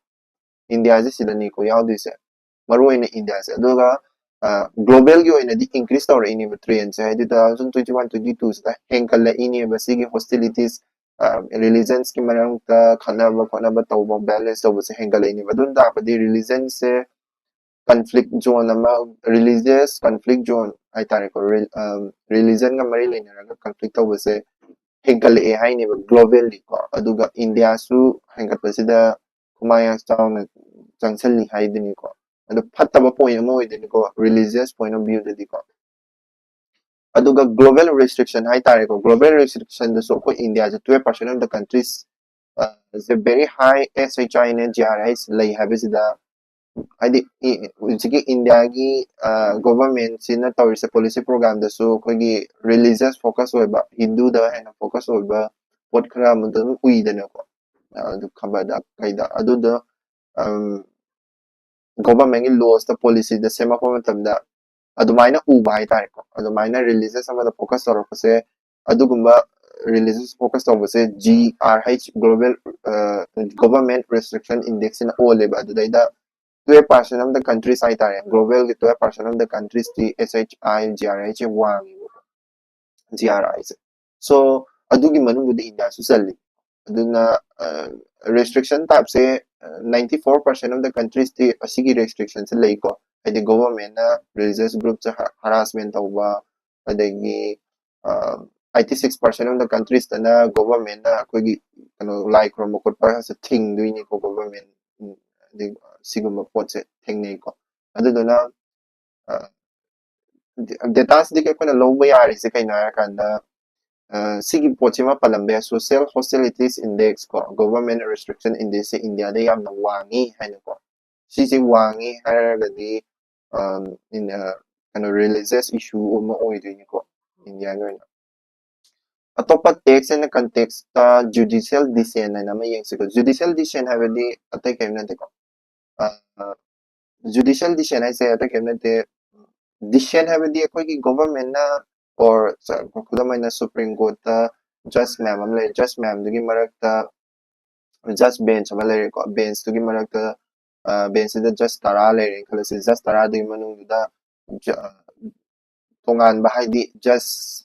ꯏꯟꯗꯤꯌꯥꯁꯦ ꯁꯤꯗꯅꯤꯀꯣ ꯌꯥꯎꯗꯣꯏꯁꯦ, ꯃꯔꯨ ꯑꯣꯏꯅ ꯏꯟꯗꯤꯌꯥꯁꯦ꯫ ꯑꯗꯨꯒ globalꯒꯤ ꯑꯣꯏꯅꯗꯤ increase ꯇꯧꯔꯛꯏꯅꯦꯕ trendꯁꯦ, ꯍꯥꯏꯗꯤ two thousand twenty one twenty twoꯁꯤꯗ ꯍꯦꯟꯒꯠꯂꯛꯏꯅꯦꯕ ꯁꯤꯒꯤ hostilities, religionsꯀꯤ ꯃꯔꯛꯇ ꯈꯠꯅꯕ ꯈꯣꯠꯅꯕ ꯇꯧꯕ, violence ꯇꯧꯕꯁꯦ ꯍꯦꯟꯒꯠꯂꯛꯏꯅꯦꯕ꯫ ꯑꯗꯨꯅ ꯇꯥꯛꯄꯗꯤ religionꯁꯦ conflict zone ꯑꯃ, religious conflict zone ꯍꯥꯏꯇꯥꯔꯦꯀꯣ꯫ Religionꯒ ꯃꯔꯤ ꯂꯩꯅꯔꯒ conflict ꯇꯧꯕꯁꯦ ꯍꯦꯟꯒꯠꯂꯛꯑꯦ ꯍꯥꯏꯅꯦꯕ globally ꯀꯣ꯫ ꯑꯗꯨꯒ ꯏꯟꯗꯤꯌꯥꯁꯨ ꯍꯦꯟꯒꯠꯄꯁꯤꯗ ꯈꯨꯃꯥꯡ ꯌꯥꯝ ꯆꯥꯎꯅ ꯆꯪꯁꯜꯂꯤ ꯍꯥꯏꯗꯨꯅꯤꯀꯣ꯫ ꯑꯗꯨ ꯐꯠꯇꯕ point ꯑꯃ ꯑꯣꯏꯗꯣꯏꯅꯤꯀꯣ, religious point of view ꯗꯗꯤꯀꯣ꯫ ꯑꯗꯨꯒ global restriction ꯍꯥꯏꯇꯥꯔꯦꯀꯣ, global restriction ꯗꯁꯨ ꯑꯩꯈꯣꯏ ꯏꯟꯗꯤꯌꯥꯁꯦ twelve percent of the countries say very high S H I and G R H ꯂꯩ ꯍꯥꯏꯕꯁꯤꯗ, ꯍꯥꯏꯗꯤ ꯍꯧꯖꯤꯛꯀꯤ ꯏꯟꯗꯤꯌꯥꯒꯤ government ꯁꯤꯅ ꯇꯧꯔꯤꯁꯦ, policy program ꯗꯁꯨ ꯑꯩꯈꯣꯏꯒꯤ religious focus ꯑꯣꯏꯕ, ꯍꯤꯟꯗꯨꯗ ꯍꯦꯟꯅ focus ꯑꯣꯏꯕ ꯄꯣꯠ ꯈꯔ ꯑꯃ ꯑꯗꯨꯝ ꯎꯏꯗꯅꯀꯣ, ꯑꯗꯨ ꯈꯕꯔꯗ ꯀꯩꯗ꯫ ꯑꯗꯨꯗꯣ government ꯀꯤ laws ꯇ, policy ꯗ ꯁꯦꯝꯃꯛꯄ ꯃꯇꯝꯗ ꯑꯗꯨꯃꯥꯏꯅ ꯎꯕ ꯍꯥꯏꯇꯥꯔꯦꯀꯣ꯫ ꯑꯗꯨꯃꯥꯏꯅ religious ꯑꯃꯗ focus ꯇꯧꯔꯛꯄꯁꯦ, ꯑꯗꯨꯒꯨꯝꯕ religious focus ꯇꯧꯕꯁꯦ G R H, global government restriction index ꯁꯤꯅ ꯑꯣꯜꯂꯦꯕ꯫ ꯑꯗꯨꯗꯩꯗ twelve percent of the countries ꯍꯥꯏꯇꯥꯔꯦ, global ꯒꯤ twelve percent of the countries ꯇꯤ S H I, G R H ꯁꯦ ꯋꯥꯡꯉꯦꯕꯀꯣ, G R I ꯁꯦ꯫ So ꯑꯗꯨꯒꯤ ꯃꯅꯨꯡꯗ ꯏꯟꯗꯤꯌꯥꯁꯨ ꯆꯜꯂꯤ꯫ ꯑꯗꯨꯅ restriction type ꯁꯦ ninety four percent of the countries ꯇꯤ ꯑꯁꯤꯒꯤ restriction ꯁꯦ ꯂꯩꯀꯣ꯫ ꯍꯥꯏꯗꯤ government ꯅ religious group ꯁꯦ harassment ꯇꯧꯕ, ꯑꯗꯒꯤ eighty six percent of the countries ꯇꯅ government ꯅ ꯑꯩꯈꯣꯏꯒꯤ ꯀꯩꯅꯣ, ꯂꯥꯏ ꯈꯨꯔꯨꯝꯕ ꯈꯣꯠꯄ ꯁꯦ ꯊꯤꯡꯗꯣꯏꯅꯤꯀꯣ, government꯫ ꯑꯗꯩ ꯁꯤꯒꯨꯝꯕ ꯄꯣꯠꯁꯦ ꯊꯦꯡꯅꯩꯀꯣ꯫ ꯑꯗꯨꯗꯨꯅ data ꯁꯤꯗꯒꯤ ꯑꯩꯈꯣꯏꯅ ꯂꯧꯕ ꯌꯥꯔꯤꯁꯦ ꯀꯩꯅꯣ ꯍꯥꯏꯔꯀꯥꯟꯗ, ꯁꯤꯒꯤ ꯄꯣꯠꯁꯤꯃ ꯄꯜꯂꯝꯕ ꯌꯥꯏ, social hostilities index ꯀꯣ, government restriction index ꯁꯦ ꯏꯟꯗꯤꯌꯥꯗ ꯌꯥꯝꯅ ꯋꯥꯡꯉꯤ ꯍꯥꯏꯅꯀꯣ꯫ ꯁꯤꯁꯦ ꯋꯥꯡꯉꯤ ꯍꯥꯏꯔꯒꯗꯤ ꯀꯩꯅꯣ, religious issue ꯑꯃ ꯑꯣꯏꯗꯣꯏꯅꯤꯀꯣ ꯏꯟꯗꯤꯌꯥꯒꯤ ꯑꯣꯏꯅ꯫ ꯑꯇꯣꯞꯄ text and context ꯇ judicial dissent ꯍꯥꯏꯅ ꯑꯃ ꯌꯦꯡꯁꯤꯀꯣ꯫ Judicial dissent ꯍꯥꯏꯕꯗꯤ ꯑꯇꯩ ꯀꯔꯤꯝ ꯅꯠꯇꯦꯀꯣ꯫ Judicial dissent ꯍꯥꯏꯁꯦ ꯑꯇꯩ ꯀꯔꯤꯝ ꯅꯠꯇꯦ꯫ Dissent ꯍꯥꯏꯕꯗꯤ ꯑꯩꯈꯣꯏꯒꯤ government ꯅ, or ꯈꯨꯗꯝ ꯑꯣꯏꯅ Supreme Court ꯇ judge ꯃꯌꯥꯝ ꯑꯃ ꯂꯩ, judge ꯃꯌꯥꯝꯗꯨꯒꯤ ꯃꯔꯛꯇ judge bench ꯑꯃ ꯂꯩꯔꯦꯀꯣ꯫ Bench ꯇꯨꯒꯤ ꯃꯔꯛꯇ bench ꯁꯤꯗ judge ꯇꯔꯥ ꯂꯩꯔꯦꯅ ꯈꯜꯂꯁꯤ꯫ Judge ꯇꯔꯥꯗꯨꯒꯤ ꯃꯅꯨꯡꯗꯨꯗ ꯇꯣꯉꯥꯟꯕ, ꯍꯥꯏꯗꯤ judge,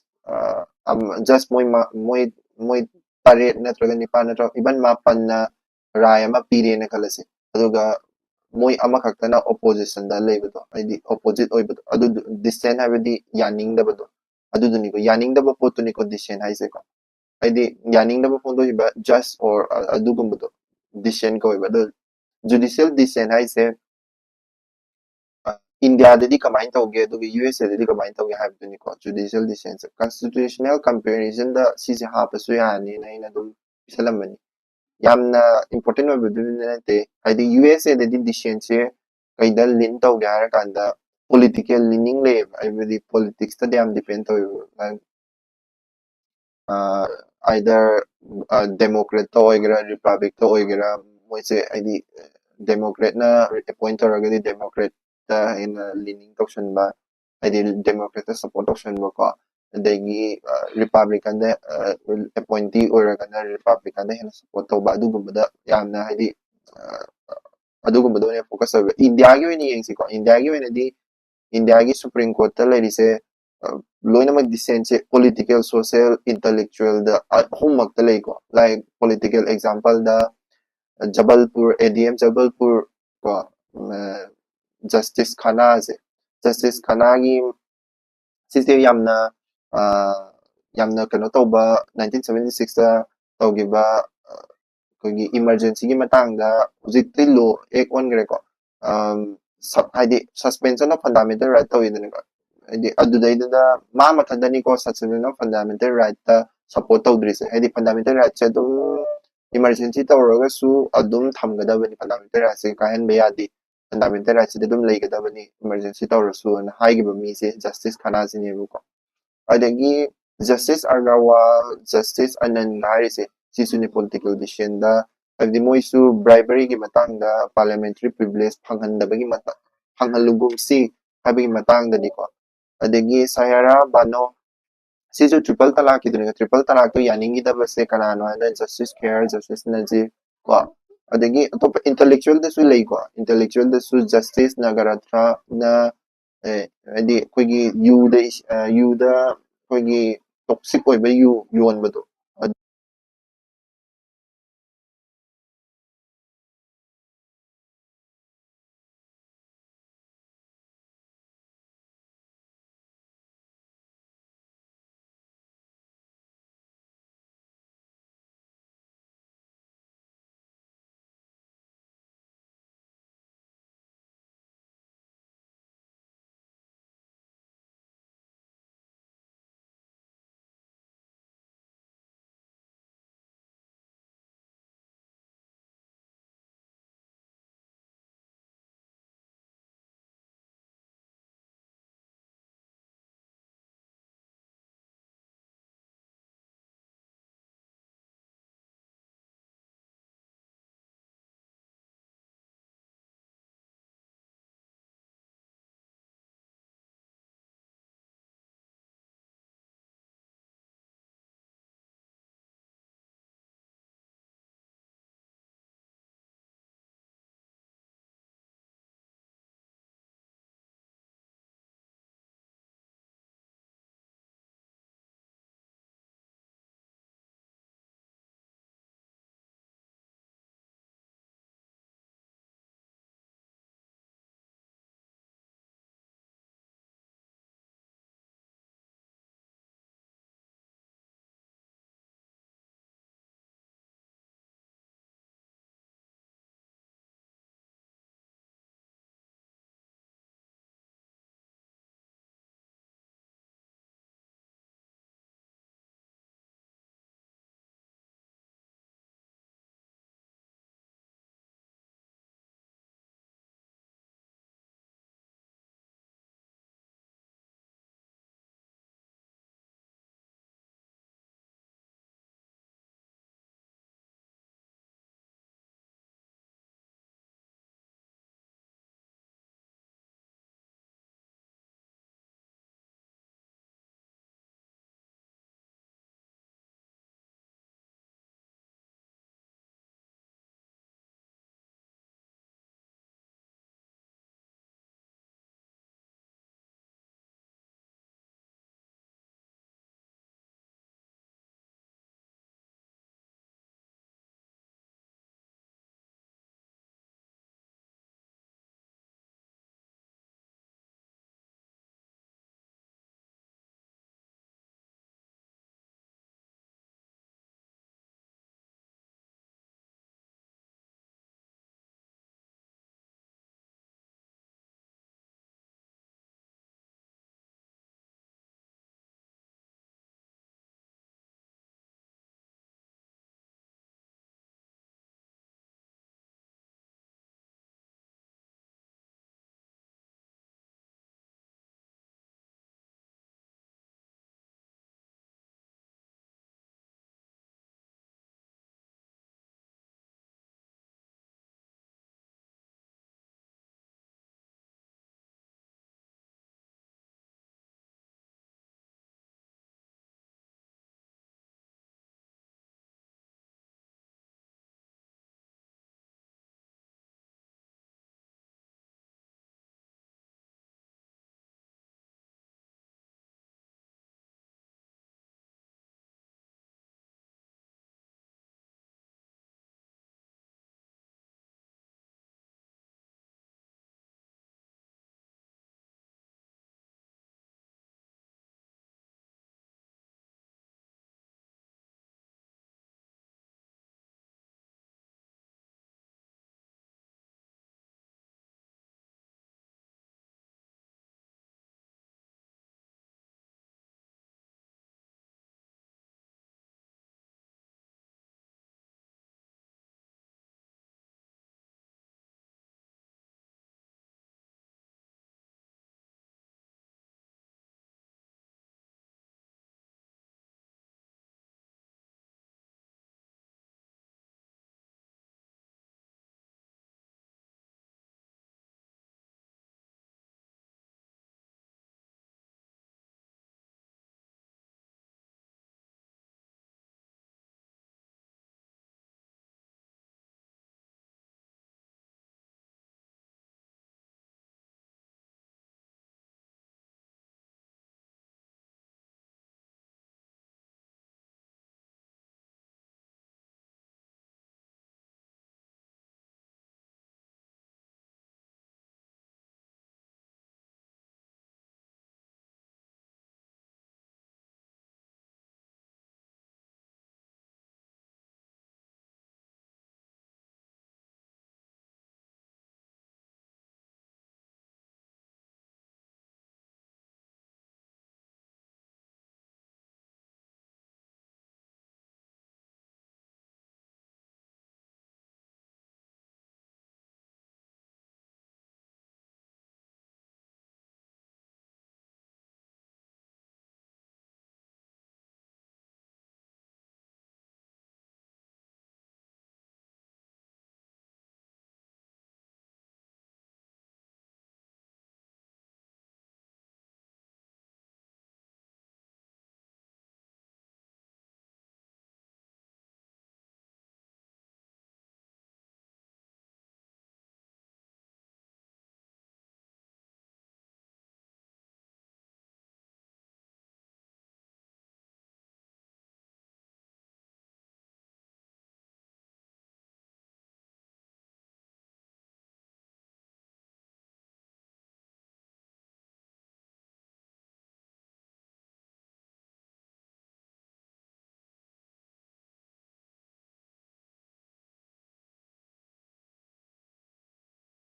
judge ꯃꯣꯏ ꯃꯣꯏ ꯃꯣꯏ ꯇꯔꯦꯠ ꯅꯠꯇ꯭ꯔꯒ ꯅꯤꯄꯥꯜ ꯅꯠꯇ꯭ꯔꯒ even ꯃꯥꯄꯟꯅ ꯔꯥꯏ ꯑꯃ ꯄꯤꯔꯦꯅ ꯈꯜꯂꯁꯤ꯫ ꯑꯗꯨꯒ ꯃꯣꯏ ꯑꯃꯈꯛꯇꯅ opposition ꯗ ꯂꯩꯕꯗꯣ, ꯍꯥꯏꯗꯤ opposite ꯑꯣꯏꯕꯗꯣ, ꯑꯗꯨ dissent ꯍꯥꯏꯕꯗꯤ ꯌꯥꯅꯤꯡꯗꯕꯗꯣ, ꯑꯗꯨꯗꯨꯅꯤꯀꯣ, ꯌꯥꯅꯤꯡꯗꯕ ꯄꯣꯠꯇꯨꯅꯤꯀꯣ dissent ꯍꯥꯏꯁꯦꯀꯣ꯫ ꯍꯥꯏꯗꯤ ꯌꯥꯅꯤꯡꯗꯕ ꯐꯣꯡꯗꯣꯛꯏꯕ judge or ꯑꯗꯨꯒꯨꯝꯕꯗꯣ dissent ꯀꯧꯋꯦꯕ꯫ ꯑꯗꯣ ꯖꯨꯗꯤꯁꯤꯌꯦꯜ ꯗꯤꯁꯦꯟ ꯍꯥꯏꯁꯦ ꯏꯟꯗꯤꯌꯥꯗꯗꯤ ꯀꯃꯥꯏꯅ ꯇꯧꯒꯦ, ꯑꯗꯨꯒ ꯌꯨ ꯑꯦꯁ ꯑꯦꯗꯗꯤ ꯀꯃꯥꯏꯅ ꯇꯧꯒꯦ ꯍꯥꯏꯕꯗꯨꯅꯤꯀꯣ꯫ ꯖꯨꯗꯤꯁꯤꯌꯦꯜ ꯗꯤꯁꯦꯟꯁꯦ ꯀꯟꯁꯇꯤꯇ꯭ꯌꯨꯁꯅꯦꯜ ꯀꯝꯄꯦꯔꯤꯖꯟꯗ ꯁꯤꯁꯦ ꯍꯥꯞꯄꯁꯨ ꯌꯥꯅꯤꯅ ꯑꯩꯅ ꯑꯗꯨꯝ ꯄꯤꯁꯜꯂꯝꯕꯅꯤ꯫ ꯌꯥꯝꯅ ꯏꯝꯄꯣꯔꯇꯦꯟ ꯑꯣꯏꯕꯗꯨꯗꯤ ꯅꯠꯇꯦ, ꯍꯥꯏꯗꯤ ꯌꯨ ꯑꯦꯁ ꯑꯦꯗꯗꯤ ꯗꯤꯁꯦꯟꯁꯦ ꯀꯩꯗ ꯂꯤꯟ ꯇꯧꯒꯦ ꯍꯥꯏꯔꯀꯥꯟꯗ ꯄꯣꯂꯤꯇꯤꯀꯦꯜ ꯂꯤꯅꯤꯡ ꯂꯩꯌꯦꯕ, ꯍꯥꯏꯕꯗꯤ ꯄꯣꯂꯤꯇꯤꯛꯁꯇꯗꯤ ꯌꯥꯝ ꯗꯤꯄꯦꯟ ꯇꯧꯋꯦꯕ꯫ ꯑꯥꯏꯗꯔ ꯗꯦꯃꯣꯀ꯭ꯔꯦꯠꯇ ꯑꯣꯏꯒꯦꯔꯥ, ꯔꯤꯄꯕ꯭ꯂꯤꯛꯇ ꯑꯣꯏꯒꯦꯔꯥ, ꯃꯣꯏꯁꯦ ꯍꯥꯏꯗꯤ ꯗꯦꯃꯣꯀ꯭ꯔꯦꯠꯅ ꯑꯦꯄꯣꯏꯟ ꯇꯧꯔꯒꯗꯤ ꯗꯦꯃꯣꯀ꯭ꯔꯦꯠꯇ ꯍꯦꯟꯅ ꯂꯤꯅꯤꯡ ꯇꯧꯁꯟꯕ, ꯍꯥꯏꯗꯤ ꯗꯦꯃꯣꯀ꯭ꯔꯦꯠꯇ ꯁꯞꯄꯣꯔꯠ ꯇꯧꯁꯟꯕꯀꯣ꯫ ꯑꯗꯒꯤ ꯔꯤꯄꯕ꯭ꯂꯤꯀꯟꯗ ꯑꯦꯄꯣꯏꯟꯇꯤ ꯑꯣꯏꯔꯒꯅ ꯔꯤꯄꯕ꯭ꯂꯤꯀꯟꯗ ꯍꯦꯟꯅ ꯁꯞꯄꯣꯔꯠ ꯇꯧꯕ, ꯑꯗꯨꯒꯨꯝꯕꯗ ꯌꯥꯝꯅ ꯍꯥꯏꯗꯤ ꯑꯗꯨꯒꯨꯝꯕꯗ ꯑꯣꯏꯅ ꯐꯣꯀꯁ ꯇꯧꯋꯦꯕ꯫ ꯏꯟꯗꯤꯌꯥꯒꯤ ꯑꯣꯏꯅ ꯌꯦꯡꯁꯤꯀꯣ, ꯏꯟꯗꯤꯌꯥꯒꯤ ꯑꯣꯏꯅꯗꯤ ꯏꯟꯗꯤꯌꯥꯒꯤ ꯁꯨꯄ꯭ꯔꯤꯝ ꯀꯣꯔꯠꯇ ꯂꯩꯔꯤꯁꯦ ꯂꯣꯏꯅꯃꯛ ꯗꯤꯁꯦꯟꯁꯦ ꯄꯣꯂꯤꯇꯤꯀꯦꯜ, ꯁꯣꯁꯦꯜ, ꯏꯟꯇꯂꯦꯛꯆꯨꯋꯦꯜꯗ ꯑꯍꯨꯝꯃꯛꯇ ꯂꯩꯀꯣ꯫ ꯂꯥꯏꯛ ꯄꯣꯂꯤꯇꯤꯀꯦꯜ ꯑꯦꯛꯖꯥꯝꯄꯜꯗ ꯖꯕꯜꯄꯨꯔ, ꯑꯦ ꯗꯤ ꯑꯦꯝ ꯖꯕꯜꯄꯨꯔ ꯀꯣ, ꯖꯁꯇꯤꯁ ꯈꯅꯥꯁꯦ, ꯖꯁꯇꯤꯁ ꯈꯅꯥꯒꯤ ꯁꯤꯁꯦ ꯌꯥꯝꯅ ꯌꯥꯝꯅ ꯀꯩꯅꯣ ꯇꯧꯕ, ꯅꯥꯏꯟꯇꯤꯟ ꯁꯚꯦꯟꯇꯤ ꯁꯤꯛꯁꯇ ꯇꯧꯈꯤꯕ ꯑꯩꯈꯣꯏꯒꯤ ꯏꯃꯔꯖꯦꯟꯁꯤꯒꯤ ꯃꯇꯥꯡꯗ, ꯍꯧꯖꯤꯛꯇꯤ ꯂꯣ ꯑꯦꯛ ꯑꯣꯟꯈ꯭ꯔꯦꯀꯣ꯫ ꯍꯥꯏꯗꯤ ꯁꯁꯄꯦꯟꯁꯟ ꯑꯣꯐ ꯐꯟꯗꯥꯃꯦꯟꯇꯦꯜ ꯔꯥꯏꯠ ꯇꯧꯋꯤꯗꯅꯀꯣ꯫ ꯍꯥꯏꯗꯤ ꯑꯗꯨꯗꯩꯗꯨꯗ ꯃꯥ ꯃꯊꯟꯇꯅꯤꯀꯣ ꯁꯁꯄꯦꯟꯁꯟ ꯑꯣꯐ ꯐꯟꯗꯥꯃꯦꯟꯇꯦꯜ ꯔꯥꯏꯠꯇ ꯁꯞꯄꯣꯔꯠ ꯇꯧꯗ꯭ꯔꯤꯁꯦ꯫ ꯍꯥꯏꯗꯤ ꯐꯟꯗꯥꯃꯦꯟꯇꯦꯜ ꯔꯥꯏꯠꯁꯦ ꯑꯗꯨꯝ ꯏꯃꯔꯖꯦꯟꯁꯤ ꯇꯧꯔꯒꯁꯨ ꯑꯗꯨꯝ ꯊꯝꯒꯗꯕꯅꯤ, ꯐꯟꯗꯥꯃꯦꯟꯇꯦꯜ ꯔꯥꯏꯠꯁꯦ ꯀꯥꯏꯍꯟꯕ ꯌꯥꯗꯦ, ꯐꯟꯗꯥꯃꯦꯟꯇꯦꯜ ꯔꯥꯏꯠꯁꯤꯗꯤ ꯑꯗꯨꯝ ꯂꯩꯒꯗꯕꯅꯤ ꯏꯃꯔꯖꯦꯟꯁꯤ ꯇꯧꯔꯁꯨ ꯑꯅ ꯍꯥꯏꯈꯤꯕ ꯃꯤꯁꯦ ꯖꯁꯇꯤꯁ ꯈꯅꯥꯁꯤꯅꯦꯕꯀꯣ꯫ ꯑꯗꯒꯤ ꯖꯁꯇꯤꯁ ꯑꯒꯔꯋꯥꯜ, ꯖꯁꯇꯤꯁ ꯑꯅꯟꯒ ꯍꯥꯏꯔꯤꯁꯦ ꯁꯤꯁꯨꯅꯦ ꯄꯣꯂꯤꯇꯤꯀꯦꯜ ꯗꯤꯁꯤꯖꯟꯗ, ꯍꯥꯏꯕꯗꯤ ꯃꯣꯏꯁꯨ ꯕ꯭ꯔꯥꯏꯕꯔꯤꯒꯤ ꯃꯇꯥꯡꯗ, ꯄꯥꯔꯂꯤꯌꯥꯃꯦꯟꯇꯔꯤ ꯄ꯭ꯔꯤꯚꯤꯂꯦꯖ ꯐꯪꯍꯟꯗꯕꯒꯤ ꯃꯇꯥꯡ, ꯐꯪꯍꯜꯂꯨꯒꯨꯝꯁꯤ ꯍꯥꯏꯕꯒꯤ ꯃꯇꯥꯡꯗꯅꯤꯀꯣ꯫ ꯑꯗꯒꯤ ꯁꯥꯌꯥꯔꯥ ꯕꯥꯅꯣ, ꯁꯤꯁꯨ ꯇ꯭ꯔꯤꯄꯜ ꯇꯂꯥꯛꯀꯤꯗꯨꯅꯤꯀꯣ꯫ ꯇ꯭ꯔꯤꯄꯜ ꯇꯂꯥꯛꯇꯣ ꯌꯥꯅꯤꯡꯈꯤꯗꯕꯁꯦ ꯀꯅꯥꯅꯣ ꯍꯥꯏꯅ ꯖꯁꯇꯤꯁ ꯈꯦꯔ, ꯖꯁꯇꯤꯁ ꯅꯖꯤꯔ ꯀꯣ꯫ ꯑꯗꯒꯤ ꯑꯇꯣꯞꯄ ꯏꯟꯇꯂꯦꯛꯆꯨꯋꯦꯜꯗꯁꯨ ꯂꯩꯀꯣ꯫ ꯏꯟꯇꯂꯦꯛꯆꯨꯋꯦꯜꯗꯁꯨ ꯖꯁꯇꯤꯁ ꯅꯥꯒꯔꯥꯊ꯭ꯔꯥꯅ ꯍꯥꯏꯗꯤ ꯑꯩꯈꯣꯏꯒꯤ ꯌꯨꯗ ꯌꯨꯗ ꯑꯩꯈꯣꯏꯒꯤ ꯇꯣꯛꯁꯤꯛ ꯑꯣꯏꯕ ꯌꯨ ꯌꯣꯟꯕꯗꯣ,